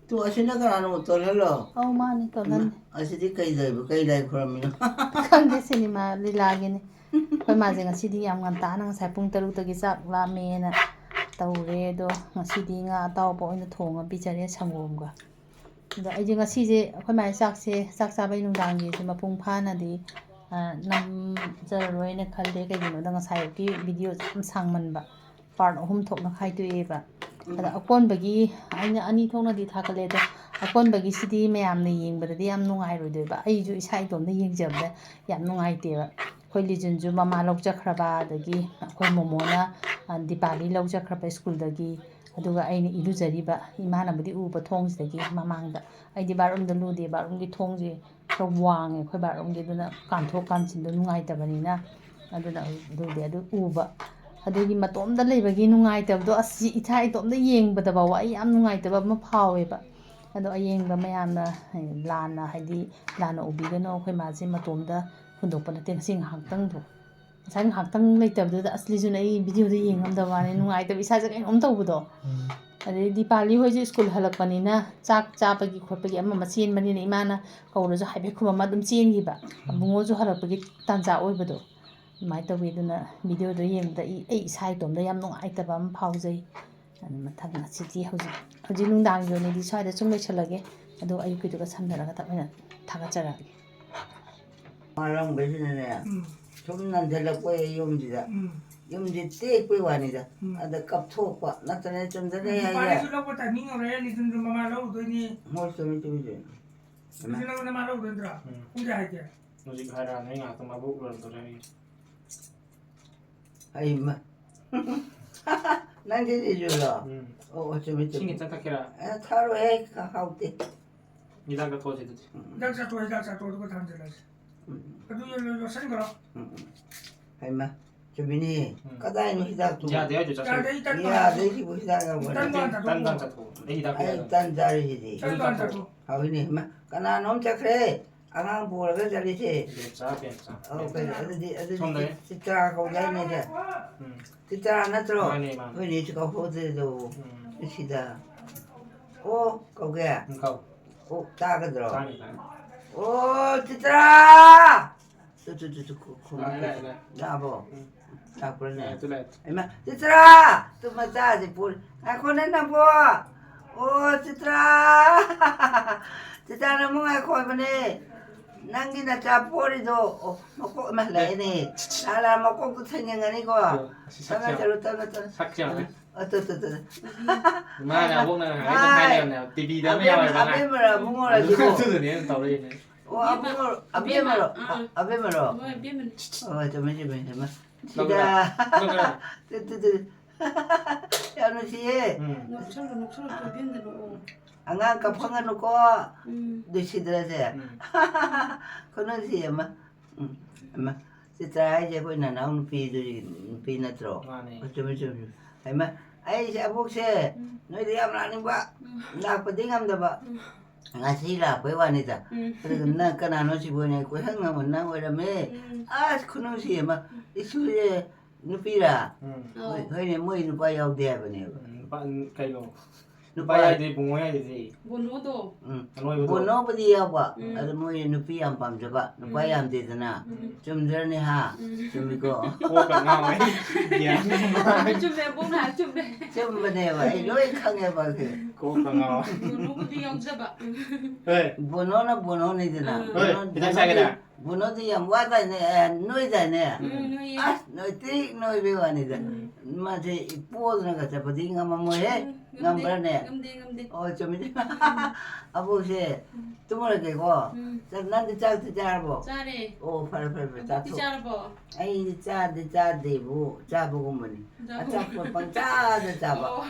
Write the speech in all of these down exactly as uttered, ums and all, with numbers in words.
Two, ꯑꯁꯤꯅ ꯀꯅꯥꯅꯣ? ꯇꯣꯜꯍꯜꯂꯣ? ꯑꯧ, ꯃꯥꯅꯤ, ꯇꯣꯜꯍꯟꯅꯤ꯫ ꯏꯃꯥ, ꯑꯁꯤꯗꯤ ꯀꯩ ꯂꯩꯕ, ꯀꯩ ꯂꯥꯏ ꯈꯨꯔꯝꯃꯤꯅꯣ? ꯈꯪꯗꯦ, ꯁꯤꯅꯦꯃꯥ ꯂꯤꯂꯥꯒꯤꯅꯤ꯫ ꯑꯩꯈꯣꯏ ꯃꯥꯁꯦ ꯉꯁꯤꯗꯤ ꯌꯥꯝ ꯉꯟꯇꯥꯅ, ꯉꯁꯥꯏ ꯄꯨꯡ ꯇꯔꯨꯛꯇꯒꯤ ꯆꯥꯛ ꯂꯥꯝꯃꯦꯅ ꯇꯧꯔꯦ꯫ ꯑꯗꯣ ꯉꯁꯤꯗꯤ ꯉꯥ ꯑꯇꯥꯎꯕ ꯑꯣꯏꯅ ꯊꯣꯡꯉ ꯄꯤꯖꯔꯦ, ꯁꯪꯒꯣꯝꯒ꯫ ꯑꯗꯣ ꯑꯩꯁꯦ ꯉꯁꯤꯁꯦ ꯑꯩꯈꯣꯏ ꯃꯥꯒꯤ ꯆꯥꯛꯁꯦ, ꯆꯥꯛ ꯆꯥꯕꯩ ꯅꯨꯡꯗꯥꯡꯒꯤꯁꯦ ꯃꯄꯨꯡ ꯐꯥꯅꯗꯤ, ꯑ, ꯅꯝꯖꯔꯔꯣꯏꯅ ꯈꯜꯂꯦ꯫ ꯀꯩꯒꯤꯅꯣꯗ ꯉꯁꯥꯏ ꯑꯌꯨꯛꯀꯤ ꯚꯤꯗꯤꯑꯣꯁꯦ ꯌꯥꯝ ꯁꯥꯡꯃꯟꯕ, ꯄꯥꯔꯠ ꯑꯍꯨꯝ ꯊꯣꯛꯅ ꯈꯥꯏꯗꯣꯛꯑꯦꯕ꯫ ꯑꯗ ꯑꯀꯣꯟꯕꯒꯤ, ꯑꯩꯅ ꯑꯅꯤ ꯊꯣꯛꯅꯗꯤ ꯊꯥꯒꯠꯂꯦ, ꯑꯗꯣ ꯑꯀꯣꯟꯕꯒꯤꯁꯤꯗꯤ ꯃꯌꯥꯝꯅ ꯌꯦꯡꯕꯗꯗꯤ ꯌꯥꯝ ꯅꯨꯡꯉꯥꯏꯔꯣꯏꯗꯣꯏꯕ, ꯑꯩꯁꯨ ꯏꯁꯥ ꯏꯇꯣꯝꯇ ꯌꯦꯡꯖꯕꯗ ꯌꯥꯝ ꯅꯨꯡꯉꯥꯏꯇꯦꯕ꯫ ꯑꯩꯈꯣꯏ ꯂꯤꯖꯟꯁꯨ ꯃꯃꯥ ꯂꯧ ꯆꯠꯈ꯭ꯔꯕ, ꯑꯗꯒꯤ ꯑꯩꯈꯣꯏ ꯃꯣꯃꯣꯅ, ꯑ, ꯗꯤꯄꯥꯂꯤ ꯂꯧ ꯆꯠꯈ꯭ꯔꯕ ꯁ꯭ꯀꯨꯜꯗꯒꯤ꯫ ꯑꯗꯨꯒ ꯑꯩꯅ ꯏꯔꯨꯖꯔꯤꯕ, ꯏꯃꯥꯅꯕꯨꯗꯤ ꯎꯕ ꯊꯣꯡꯁꯤꯗꯒꯤ ꯃꯃꯥꯡꯗ꯫ ꯑꯩꯗꯤ ꯕꯥꯠꯔꯨꯝꯗ ꯂꯨꯗꯦ, ꯕꯥꯠꯔꯨꯝꯒꯤ ꯊꯣꯡꯁꯦ ꯈꯔ ꯋꯥꯡꯉꯦ ꯑꯩꯈꯣꯏ ꯕꯥꯠꯔꯨꯝꯒꯤ, ꯑꯗꯨꯅ ꯀꯥꯟꯊꯣꯛ ꯀꯥꯟꯁꯤꯟꯗꯣ ꯅꯨꯡꯉꯥꯏꯇꯕꯅꯤꯅ꯫ ꯑꯗꯨꯅ ꯂꯨꯗꯦ꯫ ꯑꯗꯨ ꯎꯕ, ꯑꯗꯨꯒꯤ ꯃꯇꯣꯝꯗ ꯂꯩꯕꯒꯤ ꯅꯨꯡꯉꯥꯏꯇꯕꯗꯣ, ꯑꯁ, ꯏꯁꯥ ꯏꯇꯣꯝꯇ ꯌꯦꯡꯕꯗ ꯐꯥꯎꯕ ꯑꯩ ꯌꯥꯝ ꯅꯨꯡꯉꯥꯏꯇꯕ ꯑꯃ ꯐꯥꯎꯋꯦꯕ꯫ ꯑꯗꯣ ꯑꯌꯦꯡꯕ ꯃꯌꯥꯝꯅ ꯂꯥꯟꯅ, ꯍꯥꯏꯗꯤ, ꯂꯥꯟꯅ ꯎꯕꯤꯒꯅꯣ꯫ ꯑꯩꯈꯣꯏ ꯃꯥꯁꯦ ꯃꯇꯣꯝꯗ ꯍꯨꯟꯗꯣꯛꯄ ꯅꯠꯇꯦ, ꯉꯁꯤ ꯉꯥꯏꯍꯥꯛꯇꯪꯗꯣ꯫ ꯉꯁꯥꯏ ꯉꯥꯏꯍꯥꯛꯇꯪ ꯂꯩꯇꯕꯗꯨꯗ, ꯑꯁ, ꯂꯤꯖꯟ, ꯑꯩ ꯚꯤꯗꯤꯑꯣꯗꯣ ꯌꯦꯡ ꯉꯝꯗꯕ ꯋꯥꯅꯤ, ꯅꯨꯡꯉꯥꯏꯇꯕ, ꯏꯁꯥꯁꯦ ꯀꯩꯅꯣꯝ ꯇꯧꯕꯗꯣ꯫ ꯎꯝ꯫ ꯑꯗꯩ ꯗꯤꯄꯥꯂꯤ ꯍꯣꯏꯁꯨ ꯁ꯭ꯀꯨꯜ ꯍꯜꯂꯛꯄꯅꯤꯅ, ꯆꯥꯛ ꯆꯥꯕꯒꯤ ꯈꯣꯠꯄꯒꯤ ꯑꯃ ꯑꯃ ꯆꯦꯟꯕꯅꯤꯅ, ꯏꯃꯥꯅ ꯀꯧꯔꯁꯨ ꯍꯥꯏꯐꯦꯠ ꯈꯨꯝꯃꯝꯃ ꯑꯗꯨꯝ ꯆꯦꯟꯈꯤꯕ꯫ ꯎꯝ꯫ ꯑꯕꯨꯡꯉꯣꯁꯨ ꯍꯜꯂꯛꯄꯒꯤ ꯇꯥꯟꯖꯥ ꯑꯣꯏꯕꯗꯣ꯫ ꯑꯗꯨꯃꯥꯏꯅ ꯇꯧꯋꯤ꯫ ꯑꯗꯨꯅ ꯚꯤꯗꯤꯑꯣꯗꯣ ꯌꯦꯡꯕꯗ ꯑꯩ, ꯑꯩ ꯏꯁꯥ ꯏꯇꯣꯝꯇ ꯌꯥꯝ ꯅꯨꯡꯉꯥꯏꯇꯕ ꯑꯃ ꯐꯥꯎꯖꯩ꯫ ꯑꯗꯨ ꯃꯊꯪ ꯉꯁꯤꯗꯤ, ꯍꯧꯖꯤꯛ, ꯍꯧꯖꯤꯛ ꯅꯨꯡꯗꯥꯡꯒꯤ ꯑꯣꯏꯅꯗꯤ ꯁ꯭ꯋꯥꯏꯗ ꯁꯨꯝ ꯂꯣꯏꯁꯤꯜꯂꯒꯦ꯫ ꯑꯗꯣ ꯑꯌꯨꯛꯀꯤꯗꯨꯒ ꯁꯝꯅꯔꯒ ꯇꯞꯅ ꯊꯥꯒꯠꯆꯔꯛꯑꯒꯦ꯫ ꯃꯔꯝꯈꯩꯁꯤꯅꯅꯦ, ꯎꯝ꯫ ꯁꯨꯝ ꯅꯟꯁꯤꯜꯂꯛꯄ ꯌꯨꯝꯁꯤꯗ꯫ ꯎꯝ꯫ ꯌꯨꯝꯁꯤ ꯇꯦꯛꯄꯩ ꯋꯥꯅꯤꯗ꯫ ꯎꯝ꯫ ꯑꯗ ꯀꯞꯊꯣꯛꯄ ꯅꯠꯇ꯭ꯔꯅꯦ, ꯆꯨꯝꯗꯅꯦ ꯍꯥꯏꯌꯦ꯫ ꯗꯤꯄꯥꯂꯤꯁꯨ ꯂꯧꯕ ꯇꯥꯏꯃꯤꯡ ꯌꯧꯔꯛꯑꯦ, ꯂꯤꯖꯟꯁꯨ ꯃꯃꯥ ꯂꯧꯔꯨꯗꯣꯏꯅꯤ꯫ ꯍꯣꯏ, ꯆꯨꯝꯃꯤ, ꯆꯨꯝꯃꯤ, ꯆꯨꯝꯃꯤ꯫ ꯍꯧꯖꯤꯛ ꯅꯪ ꯅꯃꯥ ꯂꯧꯔꯨꯗꯣꯏ ꯅꯠꯇ꯭ꯔꯣ? ꯎꯝ꯫ ꯄꯨꯡ ꯀꯌꯥ ꯍꯥꯏꯒꯦ? ꯍꯧꯖꯤꯛ ꯍꯥꯏꯔꯛꯑꯅꯤ, ꯑꯩ ꯉꯥꯏꯍꯥꯛꯇꯪ ꯃꯕꯣꯛ ꯂꯣꯏꯔꯝꯗꯣꯔꯦ ꯑꯩ꯫ ꯍꯩꯃ꯫ ꯅꯪꯗꯤ ꯁꯤꯁꯨꯔꯣ? ꯎꯝ꯫ ꯑꯣ, ꯑꯣ, ꯆꯨꯝꯃꯤ, ꯆꯨꯝꯃꯤ꯫ ꯏꯁꯤꯡ ꯈꯤꯇꯪ ꯊꯛꯀꯦꯔꯥ? ꯑꯦ, ꯊꯛꯑꯔꯣꯏꯍꯦ, ꯍꯥꯎꯇꯦ꯫ ꯍꯤꯗꯥꯛ ꯀꯥꯞꯊꯣꯛꯑꯁꯤ ꯑꯗꯨꯗꯤ꯫ ꯎꯝ꯫ ꯍꯤꯗꯥꯛ ꯆꯥꯊꯣꯛ, ꯍꯤꯗꯥꯛ ꯆꯥꯊꯣꯛ, ꯑꯗꯨꯒ ꯊꯥꯡꯖꯜꯂꯁꯤ꯫ ꯎꯝ꯫ ꯑꯗꯨ ꯌꯣ-, ꯌꯣ-, ꯌꯣꯠꯁꯟꯈ꯭ꯔꯣ꯫ ꯎꯝ, ꯎꯝ꯫ ꯍꯩꯃ, ꯆꯨꯝꯃꯤꯅꯦ꯫ ꯎꯝ꯫ ꯀꯗꯥꯏꯅꯣ ꯍꯤꯗꯥꯛꯇꯨꯕꯨ? ꯌꯥꯗꯦ ꯍꯥꯏꯗꯨ ꯆꯥꯁꯜꯂꯨ꯫ ꯌꯥꯗꯦ, ꯑꯩ ꯇꯟ ꯌꯥꯗꯦ, ꯆꯥꯗ꯭ꯔꯕꯣ? ꯁꯤꯕꯨ ꯍꯤꯗꯥꯛ ꯌꯥꯎꯕ꯭ꯔꯥ? ꯇꯟ ꯅꯠꯇꯦ, ꯆꯥꯗ꯭ꯔꯕꯣ? ꯇꯟ ꯆꯥꯊꯣꯛꯑꯣ꯫ ꯑꯩ ꯍꯤꯗꯥꯛ ꯑꯩ ꯄꯤꯔꯛꯑꯒꯦ꯫ ꯇꯟ ꯆꯥꯔꯤꯁꯤꯗꯤ꯫ ꯇꯟ ꯆꯥꯗ꯭ꯔꯕꯣ? ꯍꯥꯎꯏꯅꯦ, ꯍꯩꯃ, ꯀꯅꯥꯅꯣꯝ ꯆꯠꯈ꯭ꯔꯦ꯫ ꯑꯉꯥꯡ ꯄꯨꯔꯒ ꯆꯠꯂꯤꯁꯦ꯫ ꯕꯦꯝꯆꯥ, ꯕꯦꯝꯆꯥ, ꯑꯧ, ꯕꯦꯝꯆꯥ꯫ ꯀꯩꯅꯣ, ꯑꯗꯨꯗꯤ, ꯑꯗꯨꯗꯤ ꯁꯣꯝꯗ ꯂꯩ꯫ ꯆꯤꯇ꯭ꯔꯥ ꯀꯧꯗꯥꯏꯅꯦ? ꯎꯝ꯫ ꯆꯤꯇ꯭ꯔꯥ ꯅꯠꯇ꯭ꯔꯣ? ꯃꯥꯅꯦ, ꯃꯥꯅꯦ꯫ ꯑꯩꯈꯣꯏꯅꯦꯁꯨ ꯀꯧꯍꯧꯗ꯭ꯔꯦꯗꯣ꯫ ꯎꯝ꯫ ꯁꯤꯗ꯫ ꯑꯣ, ꯀꯧꯒꯦ? ꯎꯝ, ꯀꯧ꯫ ꯑꯣ, ꯇꯥꯒꯗ꯭ꯔꯣ? ꯇꯥꯅꯤ, ꯇꯥꯅꯤ꯫ ꯑꯣ, ꯆꯤꯇ꯭ꯔꯥ! ꯇꯨ, ꯇꯨ, ꯇꯨ, ꯇꯨ, ꯈꯨ-, ꯈꯨ-, ꯂꯥꯛꯑꯦ, ꯂꯥꯛꯑꯦ, ꯂꯥꯛꯑꯦ꯫ ꯂꯥꯛꯑꯕꯣ? ꯎꯝ꯫ ꯂꯥꯛꯄ꯭ꯔꯅꯦ? ꯂꯥꯛꯑꯦ, ꯇꯨ ꯂꯥꯛꯑꯦ, ꯇꯨ꯫ ꯍꯩꯃꯥ, ꯆꯤꯇ꯭ꯔꯥ! ꯇꯨ ꯃꯆꯥꯁꯦ ꯄꯨꯔ-, ꯉꯥꯏꯈꯣꯅꯦ ꯅꯪꯕꯣ! ꯑꯣ, ꯆꯤꯇ꯭ꯔꯥ! ꯆꯤꯇ꯭ꯔꯥ, ꯅꯪꯕꯨ ꯉꯥꯏꯈꯣ ꯍꯥꯏꯕꯅꯦ꯫ ꯅꯪꯒꯤ ꯅꯆꯥ ꯄꯣꯔꯤꯗꯣ, ꯑꯣ, ꯃꯀꯣꯛ ꯑꯃ ꯍꯜꯂꯛꯑꯦꯅꯦ꯫ ꯂꯥ, ꯂꯥ, ꯃꯀꯣꯛꯇꯣ ꯊꯦꯡꯅꯤꯡꯉꯅꯤꯀꯣ꯫ ꯇꯨ, ꯑꯁꯤ ꯁꯛꯁꯦ ꯇꯞꯅ ꯌꯦꯡꯉꯣ꯫ ꯆꯠꯂꯨ, ꯇꯞꯅ ꯆꯠꯂꯨ꯫ ꯁꯛꯁꯦ ꯌꯦꯡꯉꯣꯅꯦ꯫ ꯑ, ꯇꯨ, ꯇꯨ, ꯇꯨ꯫ ꯃꯥꯅ ꯑꯕꯣꯛꯅ ꯉꯥꯏꯍꯥꯛ ꯍꯥꯏ ꯂꯩꯔꯝꯅꯦꯕ, ꯇꯤꯚꯤꯗ ꯑꯃ ꯑꯕꯦꯝ-, ꯌꯥꯎꯋꯦꯕ ꯉꯥꯏꯍꯥꯛ꯫ ꯑꯕꯦꯝꯃꯔ ꯑꯕꯨꯡꯉꯣꯔ ꯑꯗꯨ ꯑꯗꯨꯕꯣ? ꯑꯗꯨꯗꯨꯅꯦ ꯑꯩꯅ ꯇꯧꯔꯛꯏꯅꯦ꯫ ꯑꯣ, ꯑꯕꯦꯝꯃ, ꯑꯕꯨꯡꯉꯣꯔ-, ꯑꯕꯦꯝꯃ, ꯑꯕꯦꯝꯃꯔꯣ? ꯑꯥ꯫ ꯑꯕꯦꯝꯃꯔꯣ? ꯍꯣꯏ, ꯑꯕꯦꯝꯃꯅꯤ꯫ ꯑꯣ, ꯆꯨꯝꯃꯦ, ꯆꯨꯝꯃꯦ, ꯆꯨꯝꯃꯦ꯫ ꯂꯧꯒꯦꯔꯥ? ꯁꯤꯗ꯫ ꯂꯧꯒꯦꯔꯥ? ꯇꯨ, ꯇꯨ, ꯇꯨ꯫ ꯌꯥꯝ ꯅꯨꯡꯁꯤꯌꯦ꯫ ꯎꯝ꯫ ꯅꯣꯛꯁꯜꯂꯨ, ꯅꯣꯛꯁꯜꯂꯨ, ꯇꯨ ꯏꯕꯦꯝꯗ ꯅꯣꯛꯑꯣ꯫ ꯑꯉꯥꯡ ꯀꯞꯍꯟꯒꯅꯨꯀꯣ꯫ ꯎꯝ꯫ ꯅꯨꯡꯁꯤꯗ꯭ꯔꯁꯦ꯫ ꯎꯝ꯫ ꯈꯨꯅꯨꯡꯁꯤ ꯑꯃ꯫ ꯎꯝ, ꯍꯩꯃꯥ, ꯆꯤꯇ꯭ꯔꯥ ꯍꯥꯏꯁꯦ ꯑꯩꯈꯣꯏ ꯅꯅꯥꯎ ꯅꯨꯄꯤꯗꯨꯒꯤ ꯅꯨꯄꯤ ꯅꯠꯇ꯭ꯔꯣ? ꯃꯥꯅꯦ꯫ ꯑꯣ, ꯆꯨꯝꯃꯤ, ꯆꯨꯝꯃꯤ, ꯆꯨꯝꯃꯤ꯫ ꯍꯩꯃꯥ, ꯑꯩꯁꯦ ꯑꯕꯣꯛꯁꯦ ꯎꯝ꯫ ꯅꯣꯏꯗ ꯌꯥꯝ ꯂꯥꯛꯅꯤꯡꯕ, ꯎꯝ꯫ ꯂꯥꯛꯄꯗꯤ ꯉꯝꯗꯕ꯫ ꯎꯝ꯫ ꯉꯁꯤ ꯂꯥꯛꯄꯩ ꯋꯥꯅꯤꯗ꯫ ꯎꯝ꯫ ꯑꯗꯨꯒ ꯅꯪ ꯀꯅꯥꯅꯣ ꯁꯤꯕꯨ ꯍꯥꯏꯅ ꯀꯣꯏꯍꯪ ꯍꯪꯕ ꯅꯪ ꯑꯣꯏꯔꯝꯃꯦ꯫ ꯎꯝ꯫ ꯑꯁ, ꯈꯨꯅꯨꯡꯁꯤ ꯑꯃ꯫ ꯎꯝ꯫ ꯏꯁꯨꯁꯦ ꯅꯨꯄꯤꯔꯥ? ꯎꯝ꯫ ꯑꯧ꯫ ꯍꯣꯏ, ꯍꯣꯏꯅꯦ, ꯃꯣꯏ ꯅꯨꯄꯥ ꯌꯥꯎꯗꯦ ꯍꯥꯏꯕꯅꯦꯕ꯫ ꯎꯝ, ꯅꯨꯄꯥ, ꯀꯩꯅꯣ? ꯅꯨꯄꯥ ꯅꯨꯄꯥ ꯌꯥꯏꯗꯤ ꯏꯕꯨꯡꯉꯣ ꯌꯥꯏꯗꯨꯗꯤ꯫ ꯕꯣꯅꯣꯗꯣ꯫ ꯎꯝ꯫ ꯑꯅꯣꯏꯕꯗꯣ꯫ ꯕꯣꯅꯣꯕꯨꯗꯤ ꯌꯥꯎꯕ, ꯎꯝ꯫ ꯑꯗꯨ ꯃꯣꯏ ꯅꯨꯄꯤ ꯌꯥꯝ ꯄꯥꯝꯖꯕ, ꯅꯨꯄꯥ ꯎꯝ꯫ ꯌꯥꯝꯗꯦꯗꯅ꯫ ꯎꯝ꯫ ꯆꯨꯝꯗ꯭ꯔꯅꯦ, ꯍꯥ? ꯎꯝ꯫ ꯆꯨꯝꯃꯤꯀꯣ? ꯀꯣꯛꯀ ꯉꯥꯎꯋꯦ꯫ ꯒ꯭ꯌꯥꯟ ꯆꯨꯝꯃꯦ, ꯆꯨꯝꯃꯦ, ꯕꯣꯛꯅ ꯍꯥꯏ ꯆꯨꯝꯃꯦ꯫ ꯆꯨꯝꯕꯅꯦꯕ, ꯑꯩ ꯂꯣꯏ ꯈꯪꯉꯦꯕ ꯑꯗꯨ꯫ ꯀꯣꯛꯀ ꯉꯥꯎꯋꯦ꯫ ꯕꯣꯅꯣꯕꯨꯗꯤ ꯌꯥꯎꯖꯕ꯫ ꯎꯝ꯫ ꯍꯣꯏ꯫ ꯕꯣꯅꯣꯅ ꯕꯣꯅꯣꯅꯤꯗꯅ꯫ ꯎꯝ꯫ ꯍꯣꯏ, ꯕꯣꯅꯣ-, ꯍꯤꯗꯥꯛ ꯕꯣꯅꯣꯗꯤ ꯆꯥꯒꯦꯗ꯫ ꯕꯣꯅꯣꯗꯤ ꯌꯥꯝ ꯋꯥꯗꯥꯏꯅꯦ, ꯑꯦ, ꯅꯣꯏꯗꯥꯏꯅꯦ? ꯎꯝ, ꯅꯣꯏꯌꯦ꯫ ꯑꯁ, ꯅꯣꯏ ꯇꯤꯛ ꯅꯣꯏꯕꯩ ꯋꯥꯅꯤꯗ꯫ ꯎꯝ꯫ ꯃꯥꯁꯦ ꯄꯣꯗꯅꯒ ꯆꯠꯄꯗꯤ ꯉꯝꯃꯝꯃꯣꯏꯍꯦ꯫ ꯎꯝ, ꯉꯝꯗꯦ, ꯉꯝꯕ꯭ꯔꯅꯦ? ꯉꯝꯗꯦ, ꯉꯝꯗꯦ꯫ ꯑꯣ, ꯆꯨꯝꯃꯤ, ꯆꯨꯝꯃꯤ꯫ ꯎꯝ꯫ ꯑꯕꯣꯛꯁꯦ ꯎꯝ꯫ ꯇꯨꯝꯃꯨꯔꯒꯦꯀꯣ꯫ ꯎꯝ꯫ ꯆꯠ-, ꯅꯪꯗꯤ ꯆꯥꯛꯇꯤ ꯆꯥꯔꯕꯣ? ꯆꯥꯔꯦ꯫ ꯑꯣ, ꯐꯔꯦ, ꯐꯔꯦ, ꯐꯔꯦ, ꯑꯕꯣꯛꯇꯤ ꯆꯥꯊꯣꯛ꯫ ꯆꯥꯔꯕꯣ? ꯑꯩꯗꯤ ꯆꯥꯗꯤ ꯆꯥꯗꯦꯕꯨ, ꯆꯥꯕꯒꯨꯝꯕꯅꯤ꯫ ꯆꯥꯕꯒꯨꯝꯕꯅꯤ꯫ ꯑꯆꯥꯄꯣꯠ ꯄꯪꯆꯥꯗ ꯆꯥꯕ꯫ ꯑꯣ꯫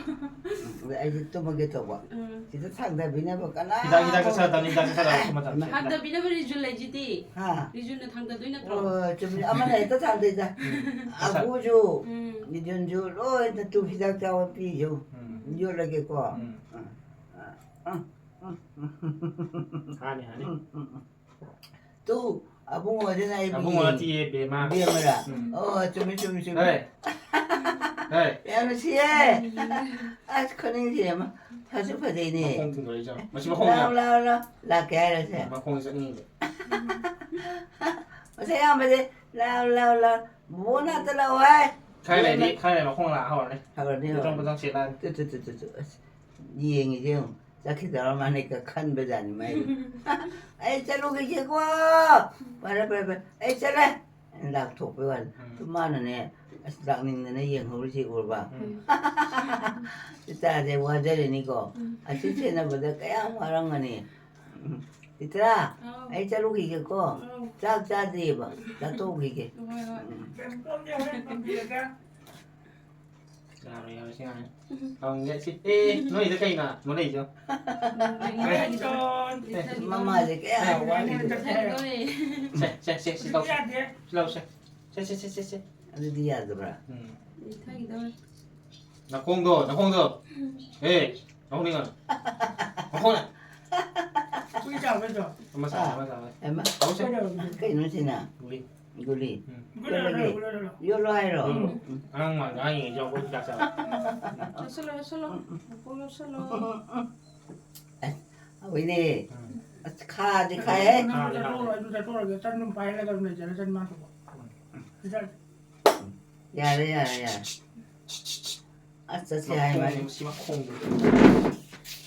ꯎꯝ, ꯑꯗ ꯑꯩꯁꯦ ꯇꯨꯝꯃꯒꯦ ꯇꯧꯕ꯫ ꯎꯝ꯫ ꯁꯤꯗ ꯊꯥꯡꯗꯕꯤꯅꯕ ꯀꯅꯥ ꯍꯤꯗꯥꯛ, ꯍꯤꯗꯥꯛ ꯆꯥꯁꯜꯂꯛꯇꯕꯅꯤ, ꯍꯤꯗꯥꯛ ꯆꯥꯁꯜꯂꯛꯑꯣ, ꯃꯇꯝ꯫ ꯊꯥꯡꯗꯕꯤꯅꯕ ꯔꯤꯖꯨ ꯂꯩꯁꯤꯗꯤ꯫ ꯍꯥ? ꯔꯤꯖꯨꯅ ꯊꯥꯡꯗꯗꯣꯏ ꯅꯠꯇ꯭ꯔꯣ? ꯑꯣ, ꯆꯨꯝꯃꯤ꯫ ꯑꯃꯅ ꯍꯦꯛꯇ ꯊꯥꯡꯗꯩꯗ꯫ ꯎꯝ꯫ ꯑꯒꯨꯁꯨ, ꯎꯝ꯫ ꯔꯤꯖꯨꯟꯁꯨ ꯂꯣꯏꯅ ꯇꯨ ꯍꯤꯗꯥꯛ ꯆꯥꯕ ꯄꯤꯌꯨ꯫ ꯎꯝ꯫ ꯌꯣꯠꯂꯒꯦꯀꯣ꯫ ꯎꯝ꯫ ꯎꯝ꯫ ꯎꯝ, ꯎꯝ, ꯎꯝ, ꯎꯝ꯫ ꯍꯥꯅꯤ, ꯍꯥꯅꯤ꯫ ꯎꯝ, ꯎꯝ, ꯎꯝ꯫ ꯇꯨ, ꯑꯕꯨꯡꯉꯣꯗꯨꯅ ꯑꯩꯕꯨ ꯑꯕꯨꯡꯉꯣ ꯌꯦꯡꯉꯤ꯫ ꯅꯠꯇꯤꯌꯦ, ꯕꯦꯝꯃ꯫ ꯕꯦꯝꯃꯔꯥ? ꯎꯝ꯫ ꯑꯣ, ꯆꯨꯝꯃꯤ, ꯆꯨꯝꯃꯤ, ꯆꯨꯝꯃꯤ꯫ ꯍꯣꯏ꯫ ꯍꯦ꯫ ꯌꯥꯝ ꯅꯨꯡꯁꯤꯌꯦ꯫ ꯑꯁ, ꯈꯨꯅꯤꯡꯁꯦ ꯌꯦꯡꯉꯣ꯫ ꯐꯁꯨ ꯐꯖꯩꯅꯦ꯫ ꯃꯈꯣꯡ ꯊꯤꯟꯗꯣꯔꯛꯏ ꯆꯥꯎ꯫ ꯃꯁꯤ ꯃꯈꯣꯡ ꯂꯥꯎ, ꯌꯥꯝ ꯂꯥꯎ, ꯂꯥꯎ꯫ ꯂꯥꯛꯀꯦ ꯍꯥꯏꯔꯁꯦ꯫ ꯃꯈꯣꯡ ꯆꯠꯅꯤꯡꯉꯤꯕ꯫ ꯃꯁꯛ ꯌꯥꯝ ꯐꯖꯩ꯫ ꯂꯥꯎ, ꯂꯥꯎ, ꯂꯥꯎ꯫ ꯕꯣꯕꯣ ꯅꯥꯛꯇ ꯂꯥꯛꯑꯣ ꯍꯥꯏ꯫ ꯈꯔ ꯂꯩꯔꯗꯤ, ꯈꯔ ꯂꯩꯔꯗꯤ ꯃꯈꯣꯡ ꯂꯥꯛ ꯍꯧꯔꯅꯤ꯫ ꯍꯧꯔꯅꯤ, ꯄꯨꯇ꯭ꯔꯪ ꯍꯧꯔꯅꯤ꯫ ꯄꯨꯇ꯭ꯔꯪ ꯆꯦꯜꯂꯛꯑꯅꯤ꯫ ꯇꯨ, ꯇꯨ, ꯇꯨ, ꯇꯨ, ꯇꯨ꯫ ꯑꯁ, ꯌꯦꯡꯉꯤꯁꯦ ꯌꯦꯡꯉꯨ꯫ ꯆꯠꯈꯤꯗꯧꯔ ꯃꯥꯅꯦꯒ ꯈꯟꯕꯖꯥꯠꯅꯤ ꯃꯥꯏꯗꯤ꯫ "ꯑꯩ ꯆꯠꯂꯨꯈꯤꯒꯦꯀꯣ꯫ ꯐꯔꯦ, ꯐꯔꯦ, ꯐꯔꯦ꯫ ꯑꯩ ꯆꯠꯂꯦ꯫" ꯂꯥꯛꯊꯣꯛꯄꯩ ꯋꯥꯅꯤ꯫ ꯎꯝ꯫ ꯑꯗꯨ ꯃꯥꯅꯅꯦ, ꯑꯁ, ꯂꯥꯛꯅꯤꯡꯗꯅ ꯌꯦꯡꯍꯧꯔꯤꯁꯤ ꯎꯔꯕ? ꯎꯝ꯫ ꯏꯆꯥꯁꯦ ꯋꯥꯖꯔꯦꯅꯤꯀꯣ꯫ ꯎꯝ꯫ ꯑꯁꯤ ꯁꯦꯟꯅꯕꯗ ꯀꯌꯥꯝ ꯋꯥꯔꯝꯒꯅꯤ꯫ ꯎꯝ꯫ "ꯆꯤꯇ꯭ꯔꯥ, ꯑꯧ꯫ ꯑꯩ ꯆꯠꯂꯨꯈꯤꯒꯦꯀꯣ꯫ ꯑꯧ꯫ ꯆꯥꯛ ꯆꯥꯗ꯭ꯔꯤꯑꯕ, ꯆꯥꯊꯣꯛꯎꯈꯤꯒꯦ꯫" ꯍꯣꯏ, ꯍꯣꯏ꯫ ꯎꯝ꯫ ꯌꯥꯔꯣꯏ, ꯌꯥꯔꯣꯏ, ꯁꯤ ꯉꯥꯡꯉꯦ꯫ ꯍꯪꯒꯦ, ꯁꯤ, ꯑꯦ, ꯅꯣꯏꯗ ꯀꯩꯅꯣ? ꯃꯣꯠꯂꯛꯏꯗꯣ? ꯃꯃꯥꯁꯦ ꯀꯌꯥ ꯋꯥꯠꯂꯤꯒꯦ? ꯁꯦ, ꯁꯦ, ꯁꯦ, ꯁꯤ ꯂꯧꯁꯦ꯫ ꯁꯤ ꯂꯧꯁꯦ꯫ ꯁꯦ, ꯁꯦ, ꯁꯦ, ꯁꯦ, ꯁꯦ꯫ ꯑꯗꯨꯗꯤ ꯌꯥꯗꯕ꯭ꯔꯥ? ꯎꯝ꯫ ꯅꯥꯈꯣꯡꯗꯣ, ꯅꯥꯈꯣꯡꯗꯣ꯫ ꯑꯦ, ꯅꯥꯈꯣꯡ ꯅꯤꯡꯉꯣ꯫ ꯅꯥꯈꯣꯡꯅ꯫ ꯍꯨꯏ ꯆꯥꯕꯩꯗꯣ꯫ ꯑꯃ ꯆꯥꯔꯦ, ꯑꯃ ꯆꯥꯔꯦ꯫ ꯑꯃ꯫ ꯂꯧꯁꯦ꯫ ꯀꯩꯅꯣ ꯁꯤꯅ? ꯒꯨꯂꯤ꯫ ꯒꯨꯂꯤ꯫ ꯎꯝ꯫ ꯒꯨꯂꯤ ꯌꯣꯜꯂꯒꯦ? ꯂꯧꯔꯣ, ꯒꯨꯂꯤ ꯂꯧꯔꯣ꯫ ꯌꯣꯜꯂꯣ ꯍꯥꯏꯔꯣ? ꯎꯝ꯫ ꯎꯝ꯫ ꯑꯉꯥꯡ ꯃꯥꯟꯗ꯭ꯔꯣ? ꯑꯉꯥꯡ ꯌꯦꯡꯉꯤꯁꯦ ꯑꯩꯈꯣꯏ ꯍꯤꯗꯥꯛ ꯆꯥꯕ꯫ ꯎꯝ, ꯎꯝ꯫ ꯂꯧꯁꯜꯂꯣ, ꯂꯧꯁꯜꯂꯣ꯫ ꯎꯝ, ꯎꯝ, ꯎꯝ꯫ ꯅꯥꯈꯣꯡ ꯂꯧꯁꯜꯂꯣ꯫ ꯎꯝ, ꯎꯝ, ꯎꯝ꯫ ꯑꯁ, ꯍꯥꯎꯋꯤꯅꯦ꯫ ꯎꯝ꯫ ꯑꯁ, ꯈꯥꯗꯤ ꯈꯥꯏꯍꯦ꯫ ꯅꯪ ꯈꯥꯗꯤ ꯈꯥꯏ꯫ ꯆꯠꯊꯣꯛꯎꯔꯣ, ꯑꯩꯁꯨ ꯆꯠꯊꯣꯛꯎꯔꯒꯦ꯫ ꯆꯠ ꯑꯗꯨꯝ ꯄꯥꯏꯔꯒ ꯑꯗꯨꯝ ꯂꯩꯖꯔꯦ, ꯆꯠ ꯃꯥ ꯊꯣꯛꯄ꯫ ꯎꯝ꯫ ꯆꯠ꯫ ꯌꯥꯔꯦ, ꯌꯥꯔꯦ, ꯌꯥꯔꯦ꯫ ꯑꯁ, ꯆꯠꯁꯦ ꯍꯥꯏ ꯃꯥꯅꯤ꯫ ꯃꯈꯣꯡꯗꯣ, ꯁꯤ ꯃꯈꯣꯡꯗꯣ꯫